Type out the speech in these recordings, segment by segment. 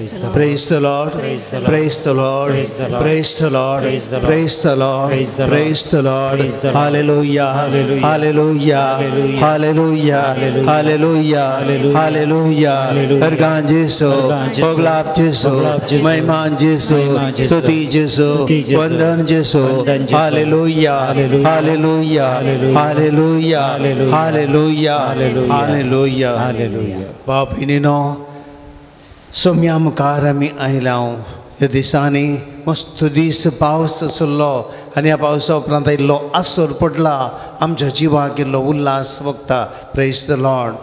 Praise the Lord. Praise the Lord. Praise the Lord. Praise the Lord. Praise the Lord. Hallelujah. Hallelujah. Hallelujah. Hallelujah. Hallelujah. अर्गान जेसू, पगलाप जेसू, महिमान जेसू, स्तुति जेसू, वंदन जेसू. Hallelujah. Hallelujah. Hallelujah. Hallelujah. Hallelujah. Hallelujah. बाप भयणीनो, सोम्या मुखार आमी आयल्या. ह्या दिसांनी मस्त दीस पावस आशिल्लो आनी ह्या पावसा उपरांत इल्लो आसर पडला. आमच्या जिवाक इल्लो उल्हास भोगता. Praise the Lord.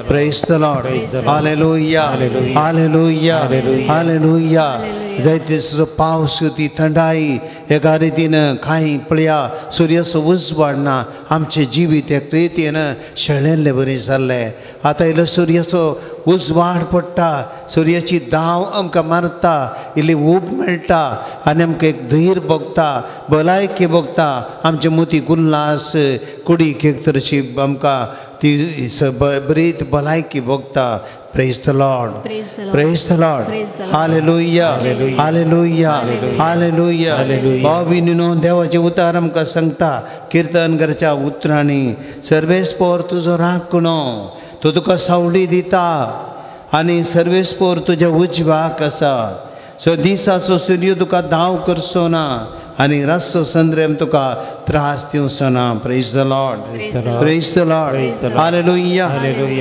Praise the Lord. Hallelujah. Hallelujah. Hallelujah. जायते दिसाचो पावस, ती थंडाई एका रितीन कांय पळया सुर्याचो उजवाड ना. आमचें जिवीत एक रितीन शेळेल्ले बरी जाल्लें. आतां इल्लो सुर्याचो उजवाड पडटा, सुर्याची धांव आमकां मारता, इल्ली ऊब मेळटा आनी आमकां एक धैर्य भोगता, भलायकी भोगता. आमचे मुतीक उल्हास, कुडीक एक तरेची आमकां ती बरी भलायकी भोगता. Praise the Lord. Praise the Lord. Hallelujah. Hallelujah. Hallelujah. भाव भयणीनो, देवाचें उतार आमकां सांगता किर्तन करच्या उतरांनी, सर्वेस्पोर तुजो राखणो, तो तुका सावळी दिता आनी सर्वेस्पोर तुज्या उजवाक आसा. सो दिसाचो सूर्य तुका धांव करचो ना आनी रातचो संद्रेम तुका त्रास दिवचो ना. Praise the Lord. Praise the Lord. Hallelujah.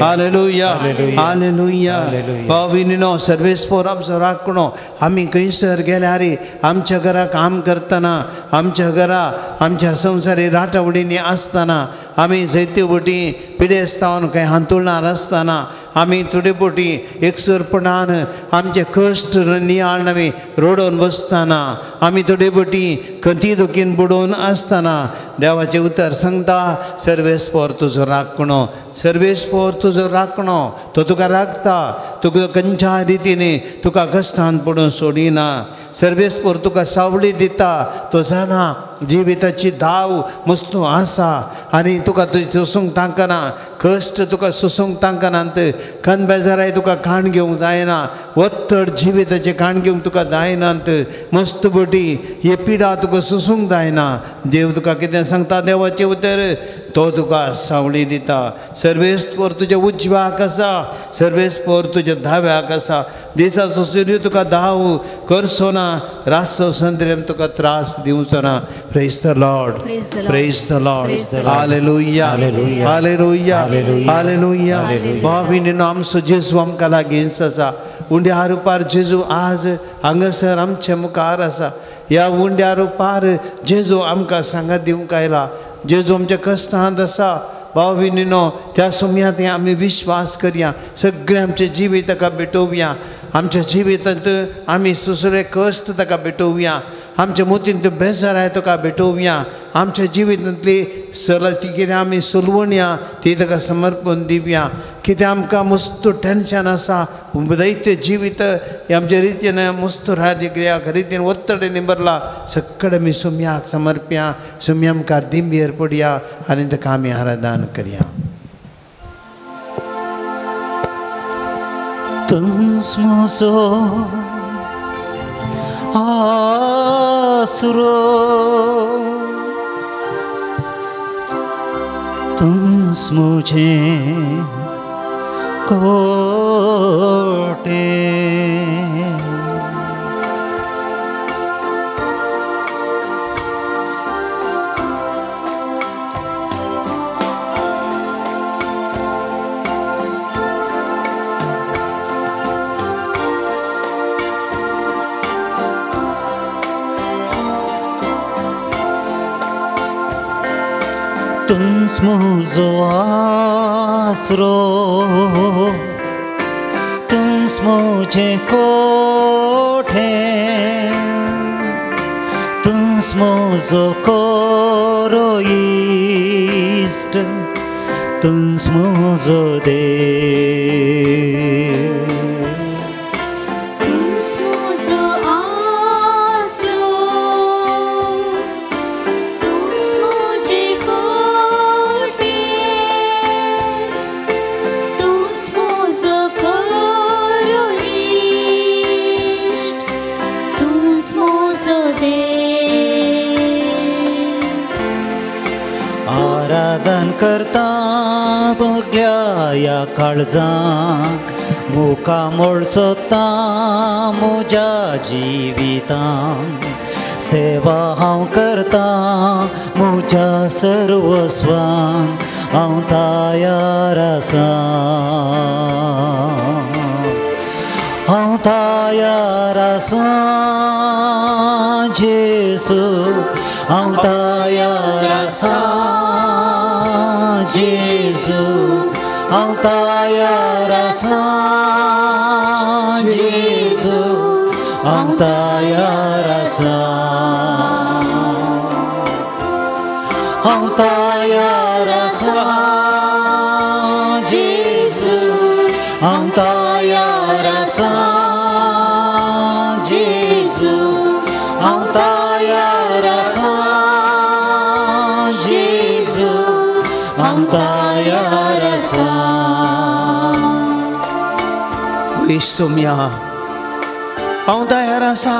Hallelujah. Hallelujah. भाव भयणीनो, सर्वेस्पोर आमचो राखणो. आमी खंयसर गेल्यार आमच्या घरा काम करतना, आमच्या घरा आमच्या संवसारी राटावडींनी आसतना, आमी जैते वटी पिडेस्तावन खंय हांतुळणार आसतना, आमी थोडे बोटी एकसुरपणान आमचे कश्ट नियाळ आमी रडोवन बसतना, आमी थोडे बोटी खंती दुखीन बुडोवन आसतना देवाचें उतर सांगता, सर्वेस्पोर तुजो राखणो, सर्वेस्पोर तुजो राखणो. तो तुका राखता, तुका खंयच्या रितीने तुका कश्टान पडून सोडिना. सर्वेस्पोर तुका सावळी दिता. तो जाणा जिविताची धाव मस्तू आसा आनी तुका तुजी सोसूंक तांकना, कश्ट तुका सोसूंक तांकनात, खंत बेजाराय तुका खाण घेवंक जायना, वत्तड जिविताचें खाण घेवंक तुका जायनात, मस्त बोटी हे पिडा तुका सोसूंक जायना. देव तुका कितें सांगता देवाचें उतर, तो तुका सावळी दिता. सर्वेस्पोर तुज्या उजव्याक आसा, सर्वेस्पोर तुज्या धाव्याक आसा. दिसाचो सूर्य तुका धांव करचो ना, रातचो संद्रेम तुका त्रास दिवचो ना. Praise the Lord. Praise the Lord. Hallelujah. Hallelujah. Hallelujah. भाव भयणीनो, आमचो जेजू आमकां लागींच आसा. उंड्या रुपार जेजू आज हांगासर आमचे मुखार आसा. ह्या उंड्या रुपार जेजू आमकां सांगात दिवंक आयला. जेजू आमच्या कश्टांत आसा. भाव भयणीनो, त्या सुम्यांत आमी विश्वास करया, सगळें आमचें जिवीत ताका भेटोवया. आमच्या जिवितांत आमी सुसरे कश्ट ताका भेटोवया, आमच्या मुतींत बेजाराय तुका भेटोवया, आमच्या जिवितांतली ती कितें आमी सोलवणया ती ताका समर्पण दिवया. कितें आमकां मस्त टेंशन आसा, दैत्य जिवीत आमच्या रितीन मस्त रितीन ಒತ್ತಡನೆ ಬರला सगळें आमी सुम्याक समर्प्या, सुम्या मुखार दिंबेर पडया आनी ताका आमी आराधन करया. तुझ म्हजो आसरो, तुझ म्हजें कोटे, तुझ म्हजो आसरो, तुझ म्हजें कोठे, तुझ म्हजो कोरो इश्ट, तुझ म्हजो देव. Thank you. आराधन करता म्हगल्या ह्या काळजान मुखामळ सोदता म्हज्या जिवितान सेवा हांव करता म्हज्या सर्वस्वान हांव तयार आसा हांव तयार आसा जेजू हांव तयार आसा जेजू हांव तयार आसा जेजू हांव तयार आसा हांव तयार आसा जेजू हांव तयार आसा जेजू हांव तयार आसा जेजू हांव तयार आसा. सोम्या हांव तयार आसा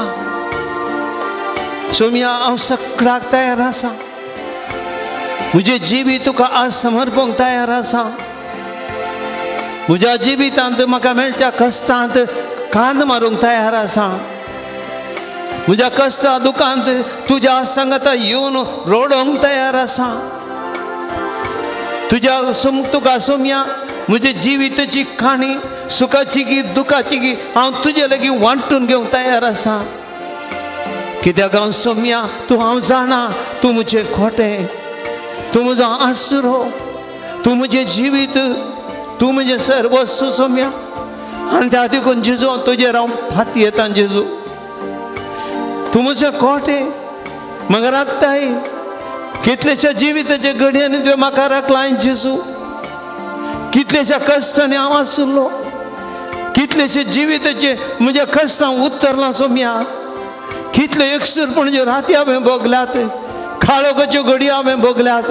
सोम्या हांव सगळ्याक तयार आसा म्हजें जिवीत तुका आज समर्पूंक तयार आसा. म्हज्या जिवितांत म्हाका मेळच्या कश्टांत कांद मारूंक तयार आसा. म्हज्या कश्टा दुखांत तुज्या सांगाता येवन रडोवंक तयार आसा. तुज्या तुका सोम्या म्हज्या जिविताची काणी सुखाची गी दुखाची गी हांव तुजे लागीं वांटून घेवंक तयार आसा. कित्याक हांव सोम्या तूं हांव जाणा तूं म्हजें खोटें तूं म्हजो आसरो तूं म्हजें जिवीत तूं म्हजें सर्वस्व सोम्या. आनी त्या देखून जेजू हांव तुजेर हांव फाती येता जेजू तूं म्हजें खोटें म्हाका राखताय कितलेश्या जिविताच्या घडयांनी तुवें म्हाका राखलां जेजू. कितलेश्या कश्टांनी हांव आशिल्लो कितलेशे जिविताचे म्हज्या कश्टां उत्तरलां सोम्या. कितले एकसूरपणाच्यो राती हांवें भोगल्यात काळोखाच्यो घडयो हांवें भोगल्यात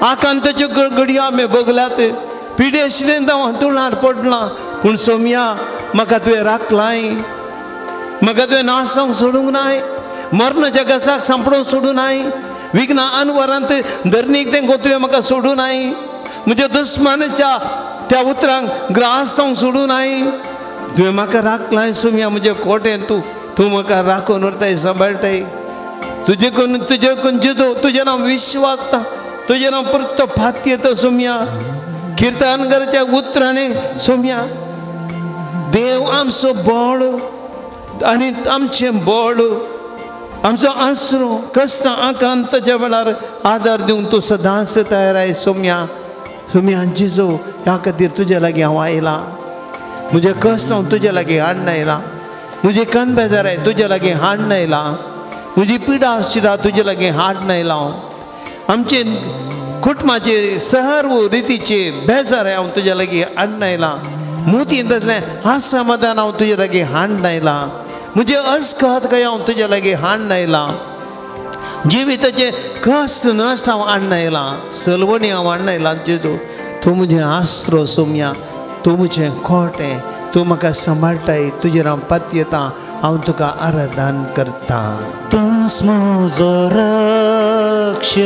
आकांताच्यो घडयो हांवें भोगल्यात पिडेशिल्ल्यान हांव हांतुळार पडलां. पूण सोम्या म्हाका तुवें राखलाय म्हाका तुवें नासांक सोडूंक नाय मरणाच्या घसाक सांपडूंक सोडूं नाय विघ्ना अनवरांत धरणीक तें तुवें म्हाका सोडूं नाय म्हज्या दुस्मानाच्या त्या उतरांक ग्रास जावंक सोडूं नाय. तुवें म्हाका राखलाय सोम्या म्हजें कोटें तूं तूं म्हाका राखून उरताय सांबाळटाय. तुजे करून तुजे करून जेजू तुजें नांव विश्वासता तुजें नांव परतो फात येता सोम्या. किर्तनकाराच्या उतरांनी सोम्या देव आमचो बळ आनी आमचें बळ आमचो आसरो कश्टां आकांताच्या वेळार आदार दिवन तूं सदांच तयार आय सोम्या. सोम्या जेजू ह्या खातीर तुज्या लागीं हांव आयलां म्हजें कश्ट हांव तुज्या लागीं हाडून आयलां म्हजें कन बेजाराय तुज्या लागीं हाडून आयलां म्हजी पिडा शिडा तुज्या लागीं हाडून आयलां हांव आमचे कुटुंबाचे सहर्व रितीचे बेजाराय हांव तुज्या लागीं हाडून आयलां मोतीन तसलें असमाधान हांव तुज्या लागीं हाडून आयलां म्हजें अस्कत काय हांव तुज्या लागीं हाडून आयलां जिविताचें कश्ट नश्ट हांव हाडून आयलां सलवणी हांव हाडून आयलां जेजू. तूं म्हजें आसरो सोम्या तूं म्हजें खोटें तूं म्हाका सांबाळटाय तुजेर हांव पातयेता हांव तुका आराधन करता. तूंच म्हजो रक्षक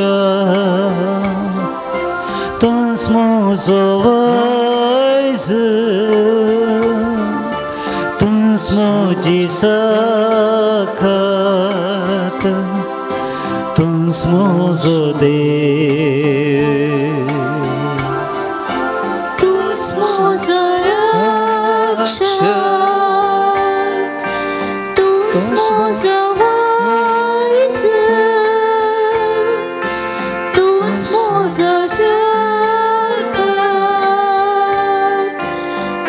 तूंच म्हजो वैज तूंच म्हजी सखत तूंच म्हजो देव तूंच म्हजो रक्षक तूंच म्हजो वैज तूंच म्हजो सखत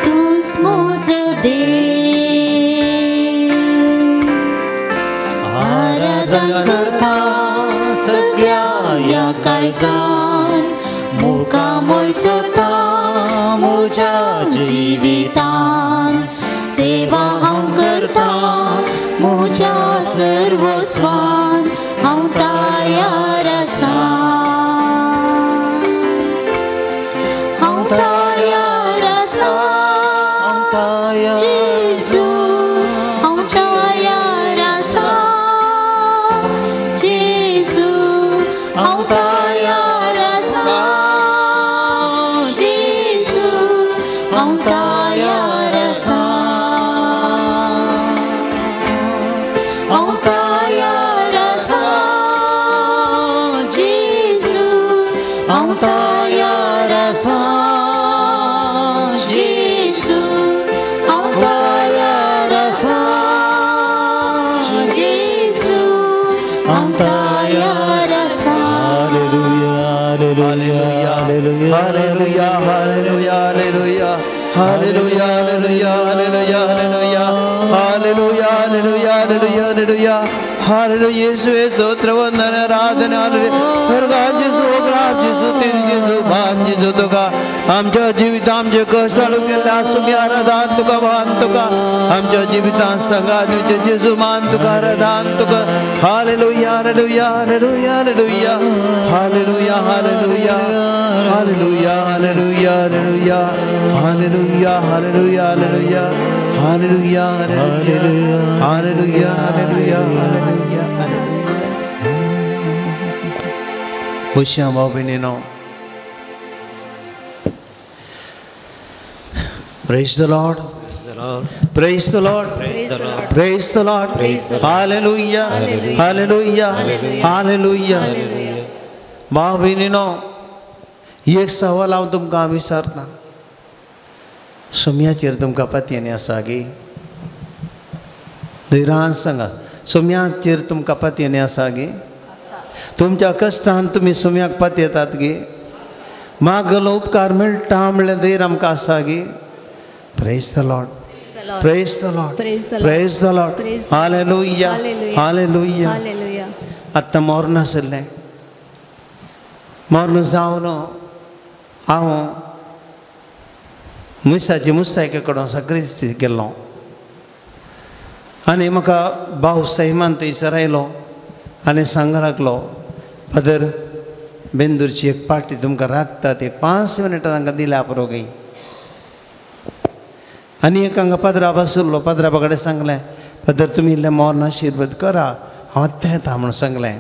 तूंच म्हजो देव. आराधन करता सगळ्या ह्या काळजान मुखामळ सोदता म्हज्या जिवितान सेवा हांव करता म्हज्या सर्वस्वान हांव तयार आसा हांव तयार आसा जेजू हांव तयार आसा जेजू हांव तयार आसा हांव तयार आसा. Hallelujah, hallelujah, hallelujah, hallelujah, hallelujah, hallelujah, hallelujah, hallelujah, hallelujah, hallelujah, hallelujah, hallelujah, hallelujah. येशुवे स्तोत्र वंदन आराधना स्वर्गात जेजू, ओगरात जेजू, तेरी जेजू, मान जेजू तुका आमच्या जिवितांत आमचे कश्ट हाडून गेल्ले आसूं मी आराधन तुका मान तुका आमच्या जिवितांत संगात दिवचे जेजू मान तुका आराधन तुका. Hallelujah, hallelujah, hallelujah, hallelujah, hallelujah, hallelujah, hallelujah, hallelujah, hallelujah, hallelujah, hallelujah, hallelujah, hallelujah, hallelujah, hallelujah, hallelujah. बशया भाव भयणीनो. Praise the Lord. Praise the Lord. Praise the Lord. Hallelujah. Hallelujah. Hallelujah. भाव भयणीनो, एक सवाल हांव तुमकां विचारता. सोम्याचेर तुमकां पतयेनी आसा गे? धैर्यान सांगा, सोम्याचेर तुमकां पतयेनी आसा गे? तुमच्या कश्टान तुमी सोम्याक पतयेतात गे? मागलो उपकार मेळटा म्हणल्यार धैर्य आमकां आसा गे? Praise the Lord. Praise the Lord. Praise the Lord. Hallelujah. Hallelujah. आतां मोर्न आशिल्लें, मोर्न जावन हांव मुसाचे मुस्तायके कडेन सगळीं गेल्लो आनी म्हाका भाव सैमान थंयसर आयलो आनी सांग लागलो, फादर बेंदूरची एक पार्टी तुमकां राखतात, एक 5 मिनटां तांकां दिल्या पुरो गे. आनी एक हांगा पाद्रा आशिल्लो, पाद्राबा कडेन सांगलें, फादर तुमी इल्लें मोर्न आशिर्वाद करा, हांव आत्तां येता म्हणून सांगलें.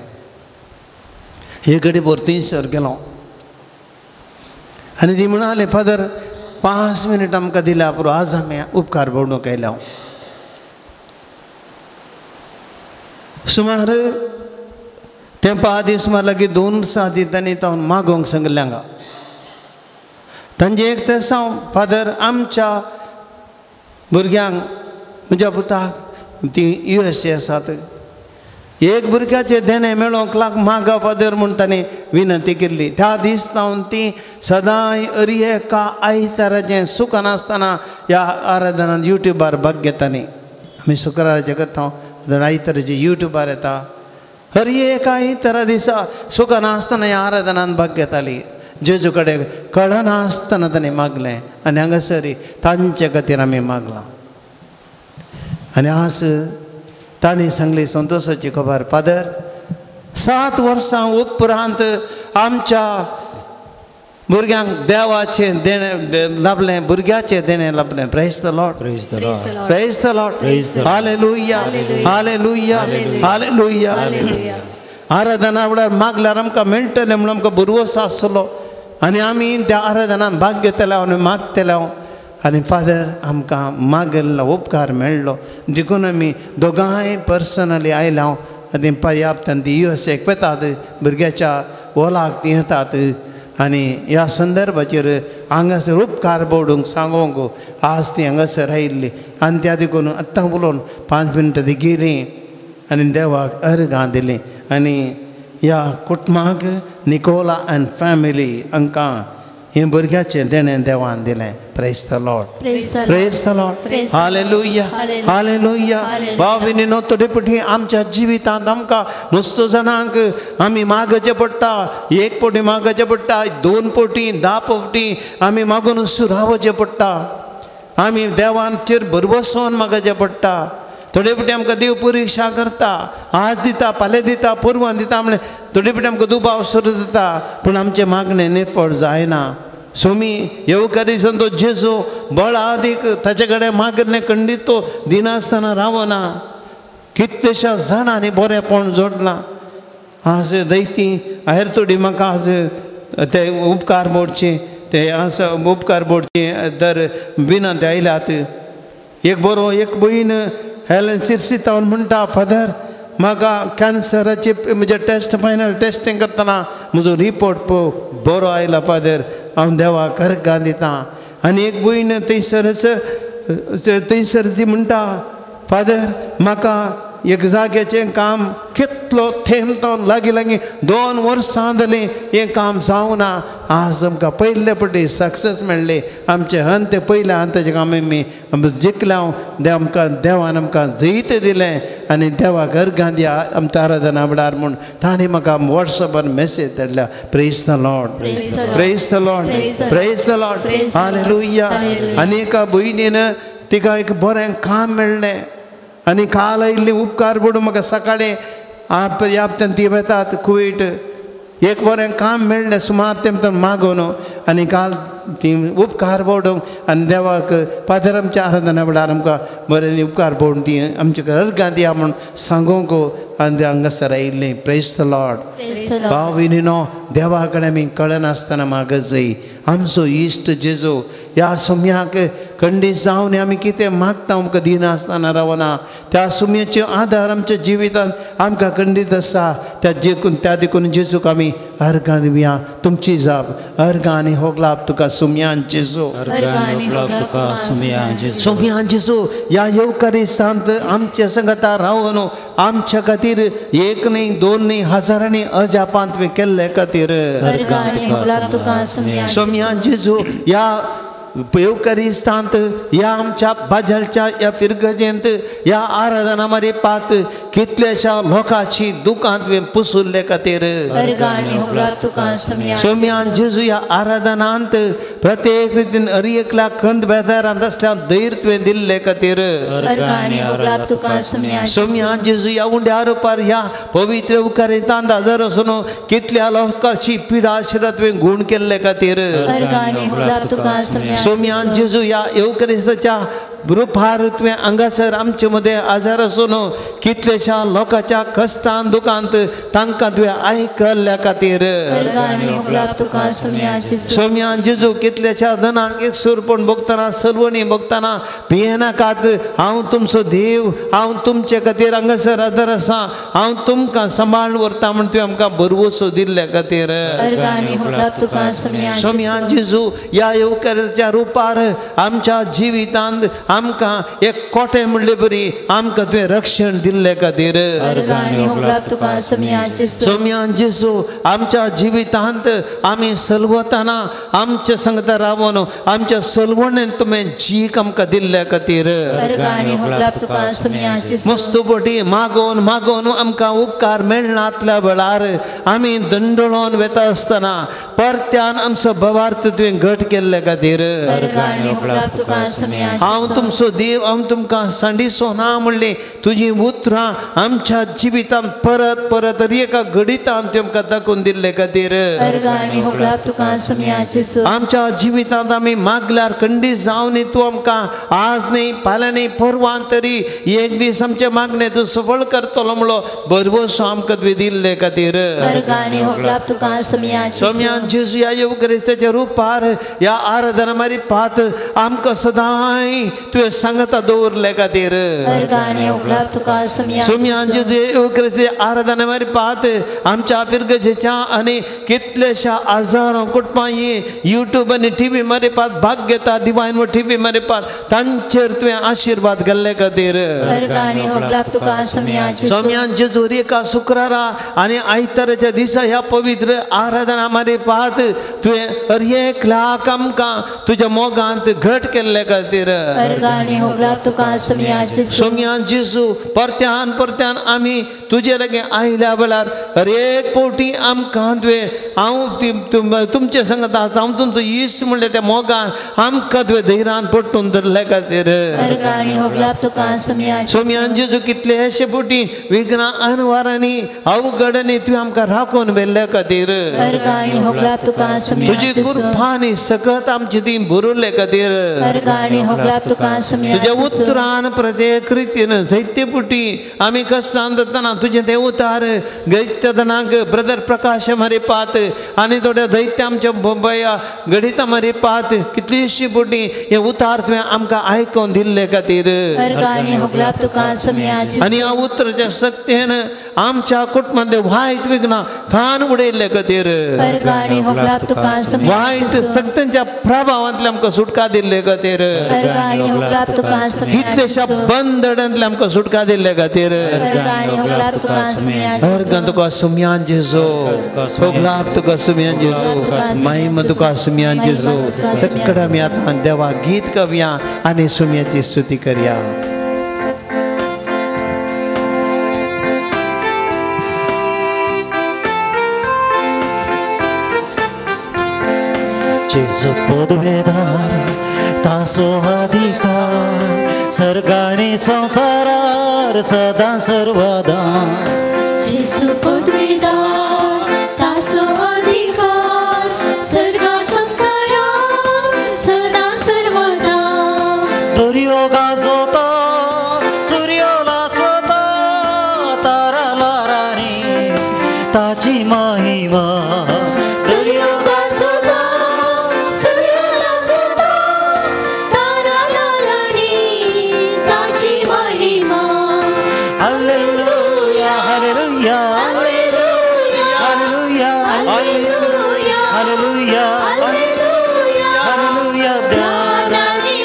हे घडी भर थंयसर गेलो आनी ती म्हणाले, फादर 5 मिनट आमकां दिल्या पुरो, आज आमी उपकार भोवणूक आयल्या. सुमार तेंपा आदीं सुमार लागीं 2 वर्सां आदीं तांणी तावन मागोवंक सांगिल्लें हांगा. तांचें एक तें फादर आमच्या भुरग्यांक, म्हज्या पुताक ती USA आसात, एक भुरग्याचें देणें मेळोंक लाग मागा फादर म्हूण तांणी विनंती केल्ली. त्या दीस तावन ती सदांय अरी एका आयताराचें सुकनासतना ह्या आराधनान युट्यूबार भाग घेताली. आमी शुक्राराचें करता, आयताराचें युट्यूबार येता. हर एका आयतारा दिसा सुकनासतना ह्या आराधनान भाग घेताली. जेजू कडेन कळनासतना तांणी मागलें आनी हांगासर तांचे खातीर आमी मागलां. आनी आज तांणी सांगली संतोशाची खबर, फादर 7 वर्सां उपरांत आमच्या भुरग्यांक देवाचें देणें लाभलें, भुरग्याचें देणें लाभलें. Praise the Lord. Praise the Lord. Praise the Lord. Hallelujah. Hallelujah. Hallelujah. आराधना वेळार मागल्यार आमकां मेळटलें म्हणून आमकां भरवंसो आसलो आनी आमी त्या आराधनान भाग घेतले आनी मागतले आनी फादर आमकां मागिल्लो उपकार मेळ्ळो. देखून आमी दोगांय पर्सनली आयल्या आनी पर्याप्त ती USA वतात, भुरग्याच्या ओलाक ती येतात आनी ह्या संदर्भाचेर हांगासर उपकार बोडूंक सांगूंक आज ती हांगासर आयिल्ली. आनी त्या देखून आत्तां उलोवन 5 मिनटां ती गेली आनी देवाक अर्गां दिलीं आनी ह्या कुटुंबाक निकोला आनी फॅमिली हांकां हें भुरग्याचें देणें देवान दिलें. Praise the Lord. Praise the Lord. Hallelujah. Hallelujah. भाव भयणीनो, थोडे फावटी आमच्या जिवितांत आमकां मस्तो जाणांक आमी मागचें पडटा, 1 फावटी मागचें पडटा, 2 फावटी, 10 फावटी आमी मागून सुरावचें पडटा. आमी देवांचेर भरवसोन मागचें पडटा. थोडे फावटी आमकां देव परिक्षा करता, आज दिता, फाल्यां दिता, परवां दिता म्हणलें थोडे फावटी आमकां दुबाव सुरू जाता, पूण आमचें मागणें निफळ जायना. सोमी येवकारीसन तो जेजू बळादीक ताचे कडेन मागणें खंडीत तो दिनासतना रावना. कितलेश्या जाणांनी बरेंपण जोडलां. आज दैती हेर थोडी म्हाका आज ते उपकार मोडचे, ते आज उपकार मोडचे दर विनंती आयल्यात. एक बरो एक भयण हेलन सिरसीतावन म्हणटा, फादर म्हाका कॅन्सराचे म्हजे टेस्ट फायनल टेस्टींग करतना म्हजो रिपोर्ट पळोव बरो आयला फादर, हांव देवाक अर्गां दिता. आनी एक भयण थंयसरच थंयसर ती म्हणटा, फादर म्हाका एक जाग्याचें काम कितलो थेंब तो लागीं लागीं 2 वर्सां जालीं हें काम जावना. आज आमकां पयले पटी सक्सेस मेळ्ळी. आमचे हंत पयल्या हंताचें काम आमी जिखल्या. देव आमकां देवान आमकां जैत दिलें आनी देवाक अर्गां दिया आमच्या आराधना वेळार म्हूण ताणें म्हाका वॉट्सएपार मॅसेज धाडल्या. Praise the Lord, praise the Lord, praise the Lord, hallelujah. आनी एका भयणीन तिका एक बरें काम मेळ्ळें आनी काल आयिल्ली उपकार पडून म्हाका सकाळीं आप ह्या हप्त्यान ती वेतात कुवेट एक बरें काम मेळ्ळें सुमार तें मागून आनी काल ती उपकार पडूंक आनी देवाक पादर आमच्या आराधना वेळार आमकां बरें उपकार पडून ती आमचे अर्गां दिया म्हूण सांगूंक आनी ते हांगासर आयिल्लीं. Praise the Lord. भाव भयणीनो, देवा कडेन आमी कळनासतना मागत जाय. आमचो इश्ट जेजू ह्या सुम्याक खंडीत जावन आमी कितें मागता आमकां दिनासतना रावना. त्या सुम्याचे आदार आमच्या जिवितांत आमकां खंडीत आसा. त्या देखून त्या देखून जेजूक आमी अर्गां दिवया. तुमची जाप अर्गां आनी होगलाप तुका सुम्यान जेजू, सुम्यान जेजू. ह्या येवकारिस्तांत आमच्या संगता रावन आमच्या खातीर 1 न्ही 2 न्ही हजारांनी अजापांत तुवें केल्ले खातीर सोम्यान जेजू. ह्या येवकारिस्तांत ह्या आमच्या बाजलच्या ह्या फिरगजेंत ह्या आराधना मारी पात कितल्याशा लोकांची दुकान तुवें पुसुल्ले खातीर सोम्यान जेजू. ह्या आराधनांत प्रत्येक रितीन हर एकल्या खंद बेजारांत आसल्या धैर्य तुवें दिल्ले खातीर सोम्यान जेजू. ह्या उंड्या रुपार ह्या पवित्र येवकारिस्तांत हजर आसून कितल्या लोकांची पिडा आशिल्ल्या तुवें गूण केल्ले खातीर सोम्यान जेजू. ह्या येवकारिस्ताच्या रुपार तुवें हांगासर आमचे मदें आजार आसून कितल्याशा लोकांच्या कश्टान दुकांत तांकां तुवें आयकल्ल्या खातीर सोम्यान जेजू. कितल्याशा जणांक एक सुरपण भोगतना सलवणी भोगतना भियेनाकात, हांव तुमचो देव, हांव तुमचे खातीर हांगासर आदार आसा, हांव तुमकां सांबाळून व्हरता म्हूण तुवें आमकां भरवसो दिल्ल्या खातीर सोम्यान जेजू. ह्या येवकाराच्या रुपार आमच्या जिवितांत आमकां एक कोटें म्हणले बरी आमकां तुवें रक्षण दिल्ले खातीर सोम्यान जेजू. आमच्या जिवितांत आमी सलवतना आमच्या संगता रावन आमच्या सलवणेन तुवें जीक आमकां दिल्ले खातीर मस्तुपटी मागोवन मागोवन आमकां उपकार मेळनातल्या वेळार आमी दंडळोन वेता आसतना परत्यान आमचो भवार्थ तुवें घट केल्ले खातीर हांव तुमचो देव, हांव तुमकां सांडिसो ना म्हणली तुजी उतरां आमच्या जिवितांत परत परत एका घडितान तुवें आमकां दाखोवन दिल्ले खातीर आमच्या जिवितांत आमी मागल्यार खंडीत जावन तूं आमकां आज न्ही फाल्यां न्ही परवान तरी एक दीस आमचें मागणें तूं सफळ करतलो म्हणलो भरवसो आमकां तुवें दिल्ले खातीर सोम्यान जेजू. ह्या येवकारिस्ताच्या रुपार ह्या आराधना मारी पात आमकां सदांय तुवें सांगता दवरले खातीर सोम्यान जेजू. येवकारिस्ताच्या आराधना मारी पात आमच्या फिरगजेच्या आनी कितल्याशा हजारां कुटुंबां ही यूट्यूब आनी टी व्ही मारी पात भाग घेता डिवायन व टी व्ही मारी पात तांचेर तुवें आशिर्वाद घाल्ले खातीर सोम्यान जेजू. एका शुक्रारा आनी आयताराच्या दिसा ह्या पवित्र आराधना मारी पात तुवें हर एक लाख आमकां तुज्या मोगांत घट केल्ले खातीर सोम्यान जेजू. परत्यान परत्यान आमी तुजे लागीं आयल्या वेळार हर एक फावटी आमकां तुवें हांव तुमचे संगत आसा, हांव तुमचो इश्ट म्हणलें त्या मोगान आमकां तुवें धैर्यान पट्टून धरले खातीर सोम्यान जेजू. कितलेशे फावटी विघ्नां अनवारांनी अवघडांनी तुवें आमकां राखून व्हेल्ले खातीर तुजी कृपा आनी सकत आमची ती भरुल्ले खातीर तुज्या उतरान प्रत्येक रितीन जायते फावटी आमी कश्टान जातना तुजें तें उतार दैत्य ब्रदर प्रकाश मारी पात आनी थोड्या दैत्य आमच्या बंबया गणिता मारी पात कितलीशी फावटी हे उतार तुवें आमकां आयकोन दिल्ले खातीर आनी ह्या उतराच्या शक्तेन आमच्या कुटुंबांतले वायट विघ्नां खान उडयल्ले खातीर, वायट शक्तींच्या प्रभावांतले आमकां सुटका दिल्ले खातीर, कितलेशा बंदडांतले आमकां सुटका दिल्ले खातीर, अर्गां तुका सुमयान जेजू, होगलाप तुका सुमयान जेजू, महिमा तुका सुमयान जेजू। सगळं आमी आतां देवा गीत गावया आनी सुमयाची स्तुती करया। जेजू पदवेदार तासो अधिकार सर्गानी संसारार सदा सर्वदा। जेजू पदवेदार तासो अधिकार सर्गा संसारार सदा सर्वदा। दर्यो गाजोता सूर्यो लासोता तारा लारानी ताची महिमा। दर्यो गाजोता सूर्यो लासोता तारा लारानी ताची महिमा। Hallelujah hallelujah hallelujah hallelujah hallelujah hallelujah hallelujah. ज्ञानानि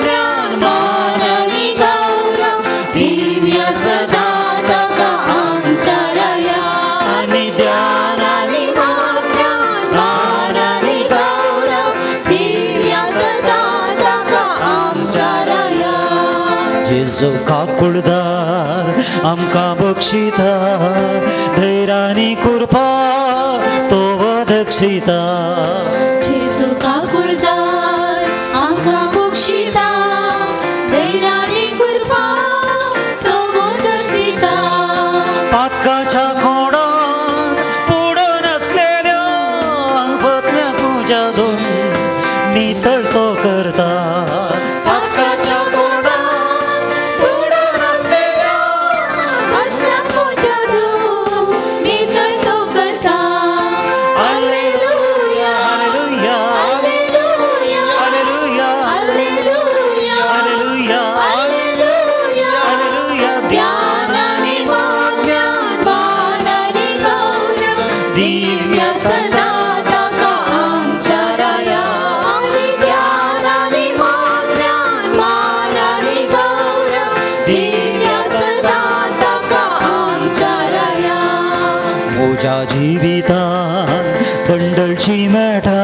ज्ञान मानानि गौरव दिव्य सदा ताका आमच्या राया। आनी ज्ञानानि ज्ञान मानानि गौरव दिव्य सदा ताका आमच्या राया। जेजू काकुळदार आमकां बक्षिता धैर्यानी कृपा तो दक्षिता। जेजू काकुळदार आमकां बक्षिता धैर्यानी कृपा तो दक्षिता। पातकाच्या खोडान पुडून आसलेल्या पत्न्या तुज्या दोन नितळ तो करता। पातकाच्या खोडान पुडून आसलेल्या पत्न्या तुज्या दोन नितळ तो करता। Hallelujah hallelujah hallelujah hallelujah hallelujah hallelujah hallelujah hallelujah. ज्ञानानि ज्ञान मानानि गौरव दिव्य सदा ताका आमच्या राया। ज्ञानानि ज्ञान मानानि गौरव दिव्य सदा ताका आमच्या राया। म्हज्या जिवितान दंडलची मेळटा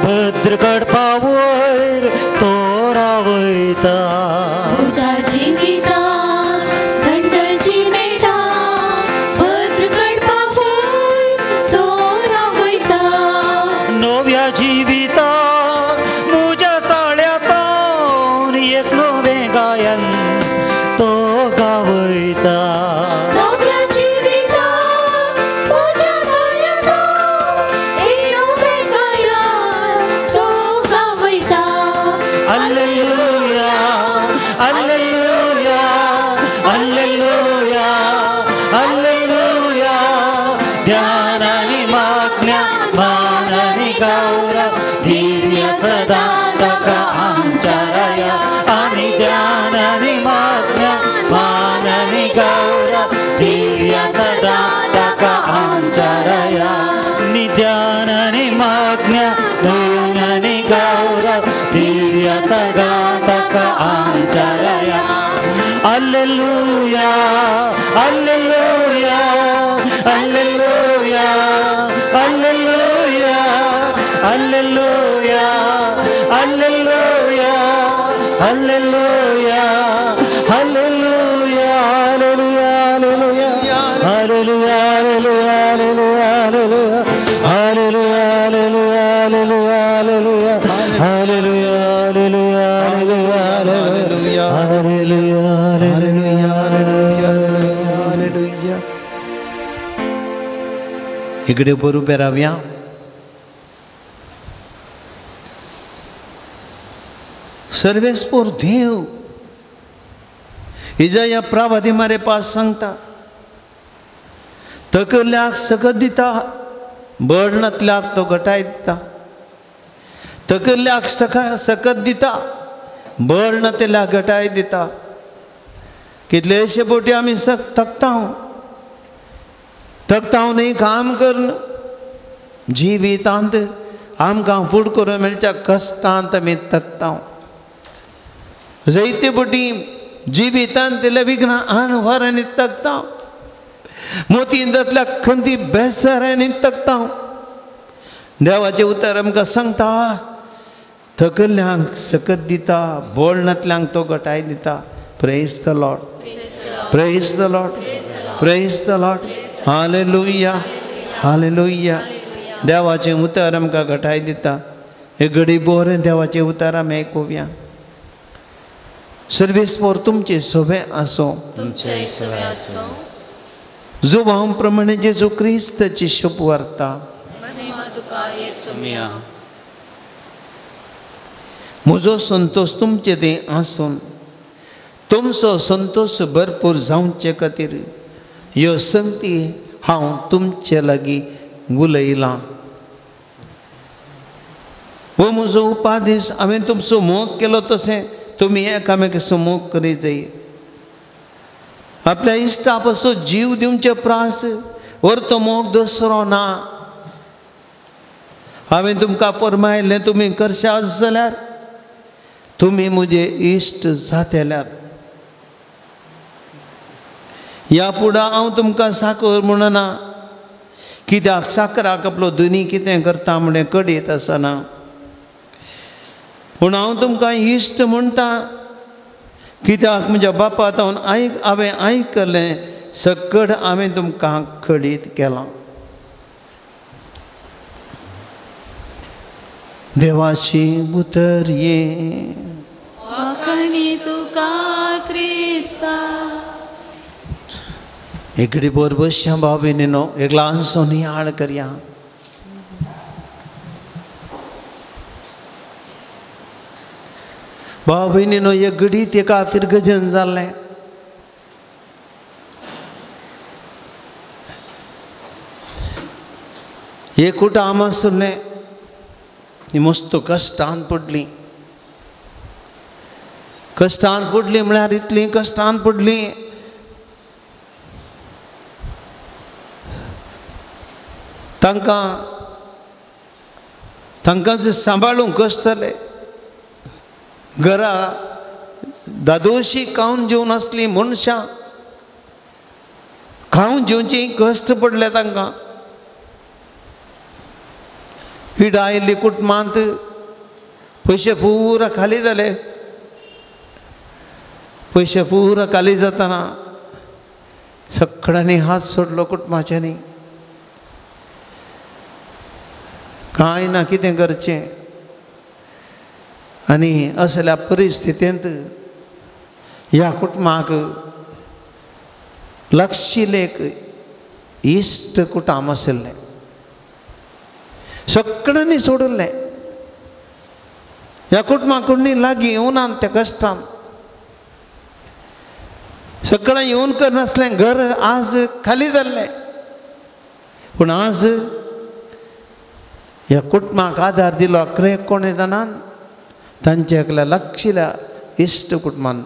भद्र कडपा वयर तो रावयता। तुझ्या जिवितान दंडलची मेळटा भद्र कडपा वयर तो रावयता। नव्या जिवितान म्हज्या ताळ्यांतून एक नवें गायन तो गावयता। नव्या जिवितान म्हज्या ताळ्यांतून एक नवें गायन तो गावयता। Hallelujah hallelujah hallelujah hallelujah. ध्यानानि माज्ञा मानानि गौरव दिव्य सदा ताका आमच्या राया। आनी ध्यानानि माज्ञा मानानि गौरव दिव्य सदा ताका आमच्या राया। निध्यानानि माज्ञा मानानि गौरव दिव्य सदा ताका आमच्या राया। Hallelujah hallelujah hallelujah hallelujah hallelujah hallelujah hallelujah hallelujah hallelujah hallelujah hallelujah hallelujah hallelujah hallelujah hallelujah hallelujah hallelujah hallelujah hallelujah. इकडे उभे रावया। सर्वेस्पोर देव इजया प्रावादी मारे पास सांगता तकल्याक सकत दिता बळनातल्याक तो घटाय दिता। तकल्याक सकत दिता बळ नातेल्याक घटाय दिता। कितलेशे बोटी आमी थकता. तकता हांव न्ही काम करून जिवितांत आमकां फूड करूं मेळच्या कश्टांत आमी तकता. जायते पटी जिवितांत दिल्या विघ्नां अनवरांनी तकता, मोतीन जातल्या खंती बेजारांनी तकता. देवाचें उतर आमकां सांगता, थकल्ल्यांक सकत दिता, बोळ नातल्यांक तो गटाय दिता. Praise the Lord, praise the Lord, praise the Lord. Hallelujah, hallelujah. देवाचें उतर आमकां गटाय दिता. हे घडी बरें देवाचें उतर आमी आयकुया. सर्वेस्पोर तुमचें सोबें आसूं. जुवां प्रमाणे जेजू क्रिस्ताची शुभ वार्ता. म्हजो संतोश तुमचे तें आसून तुमचो संतोश भरपूर जावचे खातीर ह्यो संगती हांव तुमचे लागीं उलयलां. हो म्हजो उपादेश. हांवें तुमचो मोग केलो तशें तुमी एकामेकाचो मोग करीत जाय. आपल्या इश्टा पासून जीव दिवचे प्रास वरतो मोग दुसरो ना. हांवें तुमकां फरमायलें तुमी करशात जाल्यार तुमी म्हजे इश्ट जातल्यात. ह्या फुडें हांव तुमकां साकर म्हणना, कित्याक साकराक आपलो धनी कितें करता म्हणलें कडेत आसना. पूण हांव तुमकां इश्ट म्हणटा, कित्याक म्हज्या बापा तावन हांवें आयकलें सकड हांवें तुमकां कळीत केलां. देवाची उतर ये तुका क्रिस्ता. एकडे बोर बसया भाव भयणीनो, एक ल्हानसो नियाळ करया. भाव भयणीनो, एक घडीत एका फिरगजन जाल्लें. एक कुटाम आसलें, मस्त कश्टान पडली. कश्टान पडली म्हळ्यार इतली कश्टान पडली, तांकां तांकां सांबाळूंक कश्ट जाले. घरा दादोशी खावन जेवन आसली मनशां, खावन जेवची कश्ट पडले तांकां. पिडा आयिल्ली कुटुंबांत, पयशे पुरा खाली जाले. पयशे पुरा खाली जातना सगळ्यांनी हात सोडलो कुटुंबाच्यांनी. कांय ना कितें करचें. आनी असल्या परिस्थितींत ह्या कुटुंबाक लक्षिलेक इश्ट कुटुंब आशिल्लें. सगळ्यांनी सोडिल्लें. ह्या कुटुंबाक कोणी लागीं येवना त्या कश्टान. सगळें येवन करनासलें. घर आज खाली जाल्लें. पूण आज ह्या कुटुंबाक आदार दिलो क्रेक कोणे जाणान तांच्या एकल्या लक्षिल्या इश्ट कुटुंबान,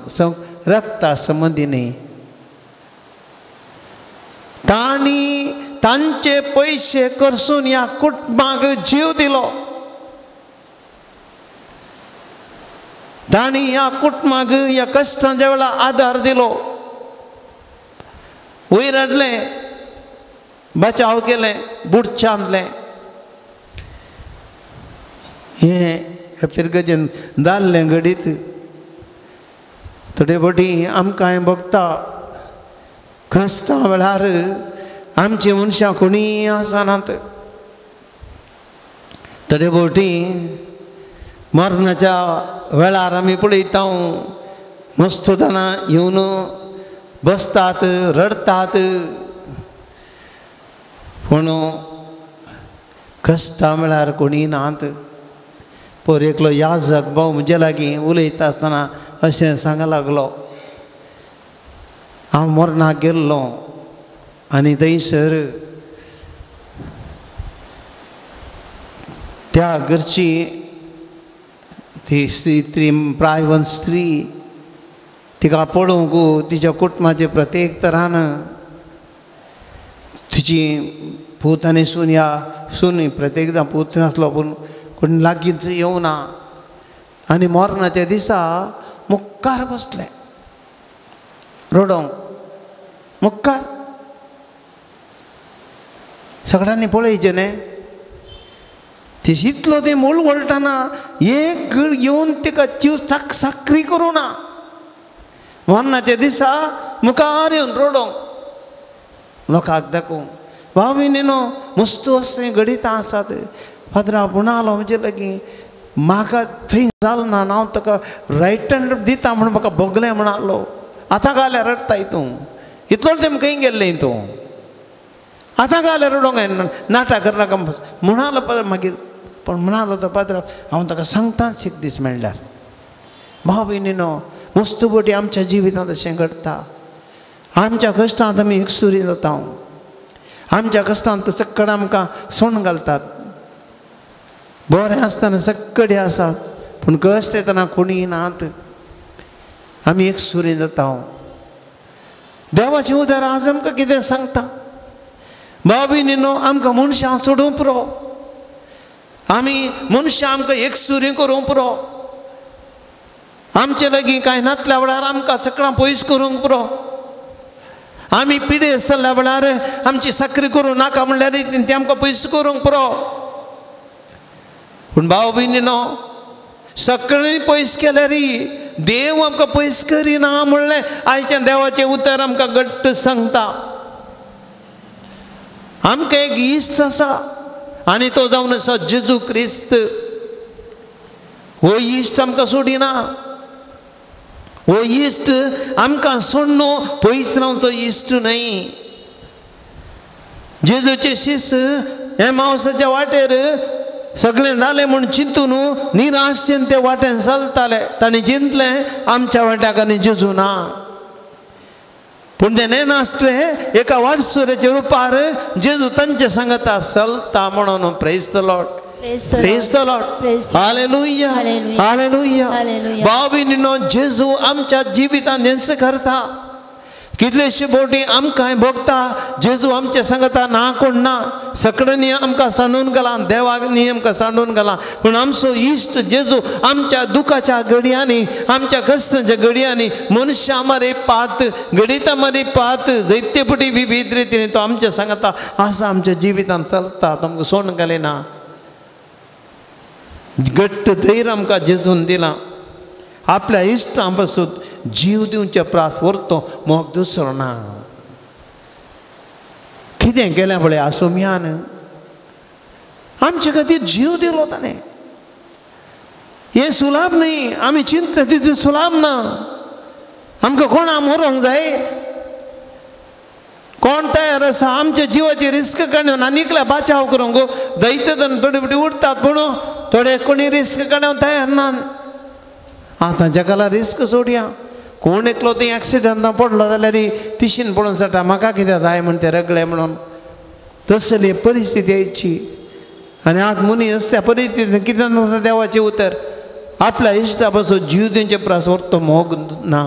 रक्ता संबंदी न्ही. तांणी तांचे पयशे करसून ह्या कुटुंबाक जीव दिलो. तांणी ह्या कुटुंबाक ह्या कश्टांच्या वेळार आदार दिलो. वयर हाडलें, बचाव केलें, बुडचांतलें. हें फिरगजेन दाल्लें घडीत. थोडे फावटी आमकां भोगता कश्टां वेळार आमची मनशां कोणीय आसनात. थोडे फावटी मरणाच्या वेळार आमी पळयता मस्त जाणां येवन बसतात, रडटात. पूण कश्टां वेळार कोणीय नात. पोर एकलो याजक भाव म्हजे लागीं उलयता आसतना अशें सांग लागलो, हांव मरणाक गेल्लो आनी थंयसर त्या घरची ती स्त्री, प्रायवंत स्त्री, तिका पळोवंक तिच्या कुटुंबाचे प्रत्येक तरान तिची पूत आनी सून ह्या सून प्रत्येकदां पूत नासलो पूण कोण लागींच येवना आनी मरणाच्या दिसा मुखार बसलें रडोंक मुखार सगळ्यांनी पळयचें न्ही तितलो तें मूळ वळटना एक येवन तिका जीव साकरी करूं ना मरणाच्या दिसा मुखार येवन रडोंक लोकांक दाखोवंक भाव भयणीनो मस्त अशें घडितां आसात फादरा म्हणालो म्हजे लागीं म्हाका थंय जाल ना हांव ताका रायट हँड दिता म्हूण म्हाका भोगलें म्हणालो आतां घाल्यार रडटाय तूं इतलो तें खंय गेल्लें तूं आतां घाल्यार रडोंक नाटक करनाका म्हणालो पाद्र मागीर पूण म्हणालो तो पाद्र हांव ताका सांगताच एक दीस मेळ्ळ्यार भाव भयणीनो मस्त बोटी आमच्या जिवितांत अशें घडटा आमच्या कश्टांत आमी एकसुरी जाता आमच्या कश्टांत सक्कड आमकां सोण घालतात बरें आसतना सक्कडे आसात पूण कश्ट येतना कोणीय नात आमी एकसुरी जाता देवाचें उदार आज आमकां कितें सांगता भाव भयणीनो आमकां मनशां सोडूंक पुरो आमी मनशां आमकां एकसुरी करूंक पुरो आमचे लागीं कांय नातल्या वेळार आमकां सगळां पयस करूंक पुरो आमी पिडे आसल्या वेळार आमची साकरी करूं नाका म्हणल्यार ती आमकां पयस करूंक पुरो पूण भाव भयणीनो सगळें पयस केल्यार देव आमकां पयस करिना म्हणलें आयचें देवाचें उतर आमकां घट्ट सांगता आमकां एक इश्ट आसा आनी तो जावन आसा जेजू क्रिस्त हो इश्ट आमकां सोडिना हो इश्ट आमकां सोडनो पयस रावचो इश्ट न्हय जेजूचे शिस हे मावसाच्या वाटेर सगळें जालें म्हूण चिंतून निराशेन ते वाटेन चलताले तांणी चिंतलें आमच्या वाट्याक आनी जेजू ना पूण ते नेनासले एका वाटसुऱ्याच्या रुपार जेजू तांचे सांगता चलता म्हणून praise the Lord praise the Lord hallelujah hallelujah भाव भयणीनो जेजू आमच्या जिवितांत हेंच करता कितलेशे बोटी आमकां भोगता जेजू आमचे सांगता ना कोण ना सगळ्यांनी आमकां सांडून घाला देवाक आमकां सांडून घाला पूण आमचो इश्ट जेजू आमच्या दुखाच्या घडयांनी आमच्या कश्टाच्या घडयांनी मनशां मारे पात घडितां मारे पात जैते पटी विविध रितीन तो आमच्या सांगता आसा आमच्या जिवितांत चलता तो आमकां सोडून घालिना घट्ट धैर्य आमकां जेजून दिलां आपल्या इश्टां पासून जीव दिवचे प्रास व्हरतो मोग दुसरो ना कितें केलें पळय आसोम्यान आमचे खातीर जीव दिलो ताणें हें सुलाभ न्हय आमी चिंतता तितलें सुलाभ ना आमकां कोणा मरोंक जाय कोण तयार आसा आमच्या जिवाची रिस्क काडून आनी एकल्या बाचाव करूंक दैत थोडे फावटी उरतात पूण थोडे कोणी रिस्क काडून तयार ना आतां जगाला रिस्क सोडया कोण एकलो थंय एक्सिडंटान पडलो जाल्यार तिशीन पळोवन जाता म्हाका कितें जाय म्हण ते रगले म्हणून तसली परिस्थिती येयची आनी आज मनीस त्या परिस्थितीन कितें नासता देवाचें उतर आपल्या इश्टा पासून जीव दिवचे प्रास व्हरतो मोग ना